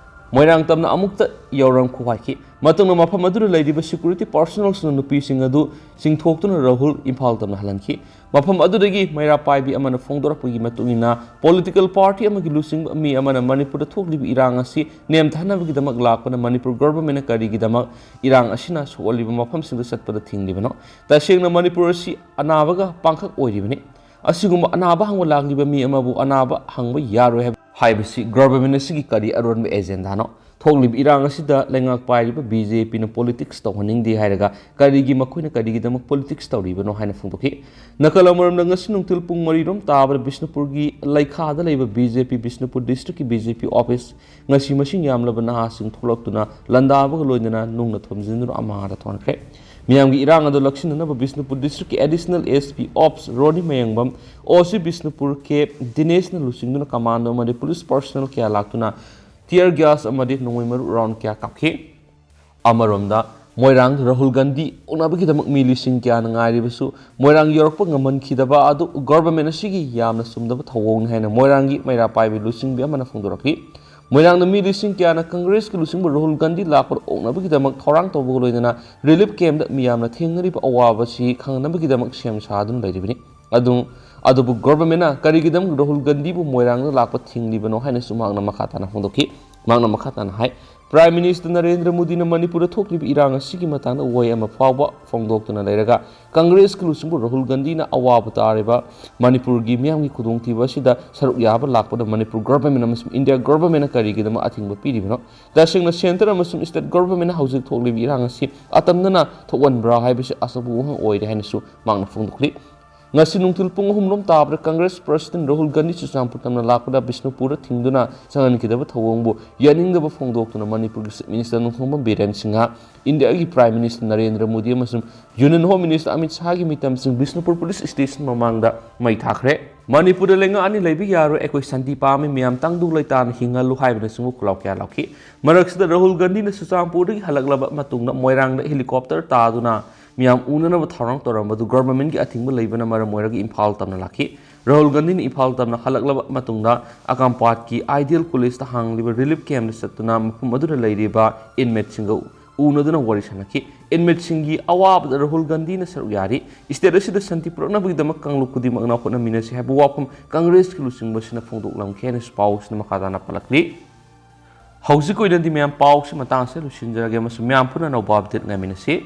ꯃꯣꯏꯔꯥꯡ ꯇꯝꯅ ꯑꯃꯨꯛꯇ ꯌꯧꯔꯝꯈꯣ ꯍꯥꯏꯈꯤ꯫ ꯃꯇꯨꯡꯗ ꯃꯐꯝ ꯑꯗꯨꯗ ꯂꯩꯔꯤꯕ security personnelꯁꯤꯡꯅ ꯅꯨꯄꯤꯁꯤꯡ ꯑꯗꯨ ꯆꯤꯡꯊꯣꯛꯇꯨꯅ ꯔꯥꯍꯨꯜ ꯏꯝꯐꯥꯜ ꯇꯝꯅ ꯍꯜꯍꯟꯈꯤ꯫ ꯃꯐꯝ ꯑꯗꯨꯗꯒꯤ ꯃꯩꯔꯥ ꯄꯥꯏꯕꯤ ꯑꯃꯅ ꯐꯣꯡꯗꯣꯔꯛꯄꯒꯤ ꯃꯇꯨꯡ ꯏꯟꯅ, political party ꯑꯃꯒꯤ ꯂꯨꯆꯤꯡꯕ ꯃꯤ ꯑꯃꯅ ꯃꯅꯤꯄꯨꯔꯗ ꯊꯣꯛꯂꯤꯕ ꯏꯔꯥꯡ ꯑꯁꯤ ꯅꯦꯝꯊꯅꯕꯒꯤꯗꯃꯛ ꯂꯥꯛꯄꯅ ꯃꯅꯤꯄꯨꯔ governmentꯅ ꯀꯔꯤꯒꯤꯗꯃꯛ ꯏꯔꯥꯡ ꯑꯁꯤꯅ ꯁꯣꯛꯍꯜꯂꯤꯕ ꯃꯐꯝꯁꯤꯡꯗ ꯆꯠꯄꯗ ꯊꯤꯡꯂꯤꯕꯅꯣ? ꯇꯁꯦꯡꯅ ꯃꯅꯤꯄꯨꯔ ꯑꯁꯤ ꯑꯅꯥꯕꯒ ꯄꯥꯡꯈꯛ ꯑꯣꯏꯔꯤꯕꯅꯤ꯫ ꯑꯁꯤꯒꯨꯝꯕ ꯑꯅꯥꯕ ꯍꯪꯕ ꯂꯥꯛꯂꯤꯕ ꯃꯤ ꯑꯃꯕꯨ ꯑꯅꯥꯕ ꯍꯪꯕ ꯌꯥꯔꯣꯏ ꯍꯥꯏꯕ, ꯍꯥꯏꯕꯁꯤ government ꯑꯁꯤꯒꯤ ꯀꯔꯤ ꯑꯔꯣꯟꯕ agendaꯅꯣ? ꯊꯣꯛꯂꯤꯕ ꯏꯔꯥꯡ ꯑꯁꯤꯗ ꯂꯩꯉꯥꯛ ꯄꯥꯏꯔꯤꯕ BJPꯅ politics ꯇꯧꯍꯟꯅꯤꯡꯗꯦ ꯍꯥꯏꯔꯒ ꯀꯔꯤꯒꯤ, ꯃꯈꯣꯏꯅ ꯀꯔꯤꯒꯤꯗꯃꯛ politics ꯇꯧꯔꯤꯕꯅꯣ ꯍꯥꯏꯅ ꯐꯣꯡꯗꯣꯛꯈꯤ꯫ ꯅꯀꯜ ꯑꯃꯔꯣꯝꯗ, ꯉꯁꯤ ꯅꯨꯡꯊꯤꯜ ꯄꯨꯡ ꯃꯔꯤꯔꯣꯝ ꯇꯥꯕꯗ ꯕꯤꯁꯅꯨꯄꯨꯔꯒꯤ ꯂꯩꯈꯥꯗ ꯂꯩꯕ BJP ꯕꯤꯁꯅꯨꯄꯨꯔ districtꯀꯤ BJP office ꯉꯁꯤ ꯃꯁꯤꯡ ꯌꯥꯝꯂꯕ ꯅꯍꯥꯁꯤꯡ ꯊꯣꯛꯂꯛꯇꯨꯅ ꯂꯥꯟꯗꯥꯕꯒ ꯂꯣꯏꯅꯅ ꯅꯨꯡꯅ ꯊꯣꯝꯖꯤꯟꯗꯨꯅ ꯑꯃꯥꯡꯗ ꯊꯣꯟꯈ꯭ꯔꯦ꯫ ꯃꯤꯌꯥꯝꯒꯤ ꯏꯔꯥꯡ ꯑꯗꯨ ꯂꯧꯁꯤꯟꯅꯅꯕ Bishnupur districtꯀꯤ additional SP ops ꯔꯣꯅꯤ ꯃꯌꯥꯡꯕꯝ, OC Bishnupur ꯀꯦ ꯗꯤꯅꯦꯁꯅ ꯂꯨꯆꯤꯡꯗꯨꯅ commando ꯑꯃꯗꯤ police personnel ꯀꯌꯥ ꯂꯥꯛꯇꯨꯅ tear gas ꯑꯃꯗꯤ ꯅꯣꯡꯃꯩ ꯃꯔꯨ round ꯀꯌꯥ ꯀꯥꯞꯈꯤ꯫ ꯑꯃꯔꯣꯝꯗ, ꯃꯣꯏꯔꯥꯡ ꯔꯥꯍꯨꯜ ꯒꯥꯟꯙꯤ ꯎꯅꯕꯒꯤꯗꯃꯛ ꯃꯤ ꯂꯤꯁꯤꯡ ꯀꯌꯥꯅ ꯉꯥꯏꯔꯤꯕꯁꯨ ꯃꯣꯏꯔꯥꯡ ꯌꯧꯔꯛꯄ ꯉꯝꯍꯟꯈꯤꯗꯕ ꯑꯗꯨ government ꯑꯁꯤꯒꯤ ꯌꯥꯝꯅ ꯆꯨꯝꯗꯕ ꯊꯧꯑꯣꯡꯅꯤ ꯍꯥꯏꯅ ꯃꯣꯏꯔꯥꯡꯒꯤ ꯃꯩꯔꯥ ꯄꯥꯏꯕꯤ ꯂꯨꯆꯤꯡꯕꯤ ꯑꯃꯅ ꯐꯣꯡꯗꯣꯔꯛꯈꯤ꯫ ꯃꯣꯏꯔꯥꯡꯗ ꯃꯤ ꯂꯤꯁꯤꯡ ꯀꯌꯥꯅ Congressꯀꯤ ꯂꯨꯆꯤꯡꯕ ꯔꯥꯍꯨꯜ ꯒꯥꯟꯙꯤ ꯂꯥꯛꯄꯗ ꯑꯣꯛꯅꯕꯒꯤꯗꯃꯛ ꯊꯧꯔꯥꯡ ꯇꯧꯕꯒ ꯂꯣꯏꯅꯅ relief campꯇ ꯃꯤꯌꯥꯝꯅ ꯊꯦꯡꯅꯔꯤꯕ ꯑꯋꯥꯕꯁꯤ ꯈꯪꯅꯕꯒꯤꯗꯃꯛ ꯁꯦꯝ ꯁꯥꯗꯨꯅ ꯂꯩꯔꯤꯕꯅꯤ꯫ ꯑꯗꯨ, ꯑꯗꯨꯕꯨ governmentꯅ ꯀꯔꯤꯒꯤꯗꯃꯛ ꯔꯥꯍꯨꯜ ꯒꯥꯟꯙꯤꯕꯨ ꯃꯣꯏꯔꯥꯡꯗ ꯂꯥꯛꯄ ꯊꯤꯡꯂꯤꯕꯅꯣ ꯍꯥꯏꯅꯁꯨ ꯃꯍꯥꯛꯅ ꯃꯈꯥ ꯇꯥꯅ ꯐꯣꯡꯗꯣꯛꯈꯤ꯫ ꯃꯍꯥꯛꯅ ꯃꯈꯥ ꯇꯥꯅ ꯍꯥꯏ, Prime Minister ꯅꯔꯦꯟꯗ꯭ꯔ ꯃꯣꯗꯤꯅ ꯃꯅꯤꯄꯨꯔꯗ ꯊꯣꯛꯂꯤꯕ ꯏꯔꯥꯡ ꯑꯁꯤꯒꯤ ꯃꯇꯥꯡꯗ ꯋꯥꯍꯩ ꯑꯃ ꯐꯥꯎꯕ ꯐꯣꯡꯗꯣꯛꯇꯨꯅ ꯂꯩꯔꯒ, Congressꯀꯤ ꯂꯨꯆꯤꯡꯕ ꯔꯥꯍꯨꯜ ꯒꯥꯟꯙꯤꯅ ꯑꯋꯥꯕ ꯇꯥꯔꯤꯕ ꯃꯅꯤꯄꯨꯔꯒꯤ ꯃꯤꯌꯥꯝꯒꯤ ꯈꯨꯗꯣꯡꯊꯤꯕ ꯑꯁꯤꯗ ꯁꯔꯨꯛ ꯌꯥꯕ ꯂꯥꯛꯄꯗ ꯃꯅꯤꯄꯨꯔ government ꯑꯃꯁꯨꯡ India governmentꯅ ꯀꯔꯤꯒꯤꯗꯃꯛ ꯑꯊꯤꯡꯕ ꯄꯤꯔꯤꯕꯅꯣ? ꯇꯁꯦꯡꯅ centre ꯑꯃꯁꯨꯡ state governmentꯅ ꯍꯧꯖꯤꯛ ꯊꯣꯛꯂꯤꯕ ꯏꯔꯥꯡ ꯑꯁꯤ ꯑꯇꯝꯅꯅ ꯊꯣꯛꯍꯟꯕ꯭ꯔꯥ ꯍꯥꯏꯕꯁꯤ ꯑꯆꯧꯕ ꯋꯥꯍꯪ ꯑꯣꯏꯔꯦ ꯍꯥꯏꯅꯁꯨ ꯃꯍꯥꯛꯅ ꯐꯣꯡꯗꯣꯛꯂꯤ꯫ ꯉꯁꯤ ꯅꯨꯡꯊꯤꯜ ꯄꯨꯡ ꯑꯍꯨꯝ ꯔꯣꯝ ꯇꯥꯕꯗ Congress President ꯔꯥꯍꯨꯜ ꯒꯥꯟꯙꯤ ꯆꯨꯔꯆꯥꯟꯄꯨꯔ ꯇꯝꯅ ꯂꯥꯛꯄꯗ ꯕꯤꯁꯅꯨꯄꯨꯔꯗ ꯊꯤꯡꯗꯨꯅ ꯆꯪꯍꯟꯈꯤꯗꯕ ꯊꯧꯑꯣꯡꯕꯨ ꯌꯥꯅꯤꯡꯗꯕ ꯐꯣꯡꯗꯣꯛꯇꯨꯅ ꯃꯅꯤꯄꯨꯔꯒꯤ Chief Minister ꯅꯣꯡꯊꯣꯝꯕꯝ ꯕꯤꯔꯦꯟ ꯁꯤꯡꯍ, ꯏꯟꯗꯤꯌꯥꯒꯤ Prime Minister ꯅꯔꯦꯟꯗ꯭ꯔ ꯃꯣꯗꯤ ꯑꯃꯁꯨꯡ Union Home Minister Amit ꯁꯥꯍꯒꯤ ꯃꯤꯇꯝꯁꯤꯡ Bishnupur police station ꯃꯃꯥꯡꯗ ꯃꯩ ꯊꯥꯈ꯭ꯔꯦ꯫ ꯃꯅꯤꯄꯨꯔꯗ ꯂꯩꯉꯥꯛ ꯑꯅꯤ ꯂꯩꯕ ꯌꯥꯔꯣꯏ, ꯑꯩꯈꯣꯏ ꯁꯥꯟꯇꯤ ꯄꯥꯝꯃꯤ, ꯃꯤꯌꯥꯝ ꯇꯪꯗꯨ ꯂꯩꯇꯥꯅ ꯍꯤꯡꯍꯜꯂꯨ ꯍꯥꯏꯕꯅꯆꯤꯡꯕ ꯈꯨꯜꯂꯥꯎ ꯀꯌꯥ ꯂꯥꯎꯈꯤ꯫ ꯃꯔꯛꯁꯤꯗ ꯔꯥꯍꯨꯜ ꯒꯥꯟꯙꯤꯅ ꯆꯨꯔꯆꯥꯟꯄꯨꯔꯗꯒꯤ ꯍꯜꯂꯛꯂꯕ ꯃꯇꯨꯡꯗ ꯃꯣꯏꯔꯥꯡꯗ ꯍꯦꯂꯤꯀꯣꯞꯇꯔ ꯇꯥꯗꯨꯅ ꯃꯤꯌꯥꯝ ꯎꯅꯅꯕ ꯊꯧꯔꯥꯡ ꯇꯧꯔꯝꯕꯗꯨ ꯒꯚꯔꯟꯃꯦꯟꯒꯤ ꯑꯊꯤꯡꯕ ꯂꯩꯕꯅ ꯃꯔꯝ ꯑꯣꯏꯔꯒ ꯏꯝꯐꯥꯜ ꯇꯝꯅ ꯂꯥꯛꯈꯤ꯫ ꯔꯥꯍꯨꯜ ꯒꯥꯟꯙꯤꯅ ꯏꯝꯐꯥꯜ ꯇꯝꯅ ꯍꯜꯂꯛꯂꯕ ꯃꯇꯨꯡꯗ ꯑꯀꯥꯝꯄꯥꯠꯀꯤ ꯑꯥꯏꯗꯤꯌꯦꯜ ꯀꯣꯂꯦꯖꯇ ꯍꯥꯡꯂꯤꯕ ꯔꯤꯂꯤꯐ ꯀꯦꯝꯞꯇ ꯆꯠꯇꯨꯅ ꯃꯐꯝ ꯑꯗꯨꯗ ꯂꯩꯔꯤꯕ ꯏꯟꯃꯦꯠꯁꯤꯡꯒ ꯎꯅꯗꯨꯅ ꯋꯥꯔꯤ ꯁꯥꯟꯅꯈꯤ꯫ ꯏꯟꯃꯦꯠꯁꯤꯡꯒꯤ ꯑꯋꯥꯕꯗ ꯔꯥꯍꯨꯜ ꯒꯥꯟꯙꯤꯅ ꯁꯔꯨꯛ ꯌꯥꯔꯤ꯫ ꯁ꯭ꯇꯦꯠ ꯑꯁꯤꯗ ꯁꯥꯟꯇꯤ ꯄꯨꯔꯛꯅꯕꯒꯤꯗꯃꯛ ꯀꯥꯡꯂꯨꯞ ꯈꯨꯗꯤꯡꯃꯛꯅ ꯍꯣꯠꯅꯃꯤꯟꯅꯁꯤ ꯍꯥꯏꯕ ꯋꯥꯐꯝ ꯀꯪꯒ꯭ꯔꯦꯁꯀꯤ ꯂꯨꯆꯤꯡꯕꯁꯤꯅ ꯐꯣꯡꯗꯣꯛꯂꯝꯈꯤ ꯍꯥꯏꯅꯁꯨ ꯄꯥꯎꯁꯤꯅ ꯃꯈꯥ ꯇꯥꯅ ꯄꯜꯂꯛꯂꯤ꯫ ꯍꯧꯖꯤꯛꯀꯤ ꯑꯣꯏꯅꯗꯤ ꯃꯌꯥꯝ ꯄꯥꯎꯁꯤ ꯃꯇꯥꯡ ꯑꯁꯤꯗ ꯂꯣꯏꯁꯤꯟꯖꯔꯒꯦ ꯑꯃꯁꯨꯡ ꯃꯌꯥꯝ ꯄꯨꯟꯅ ꯑꯅꯧꯕ ꯑꯞꯗꯦꯠ ꯉꯥꯏꯃꯤꯟꯅꯁꯤ꯫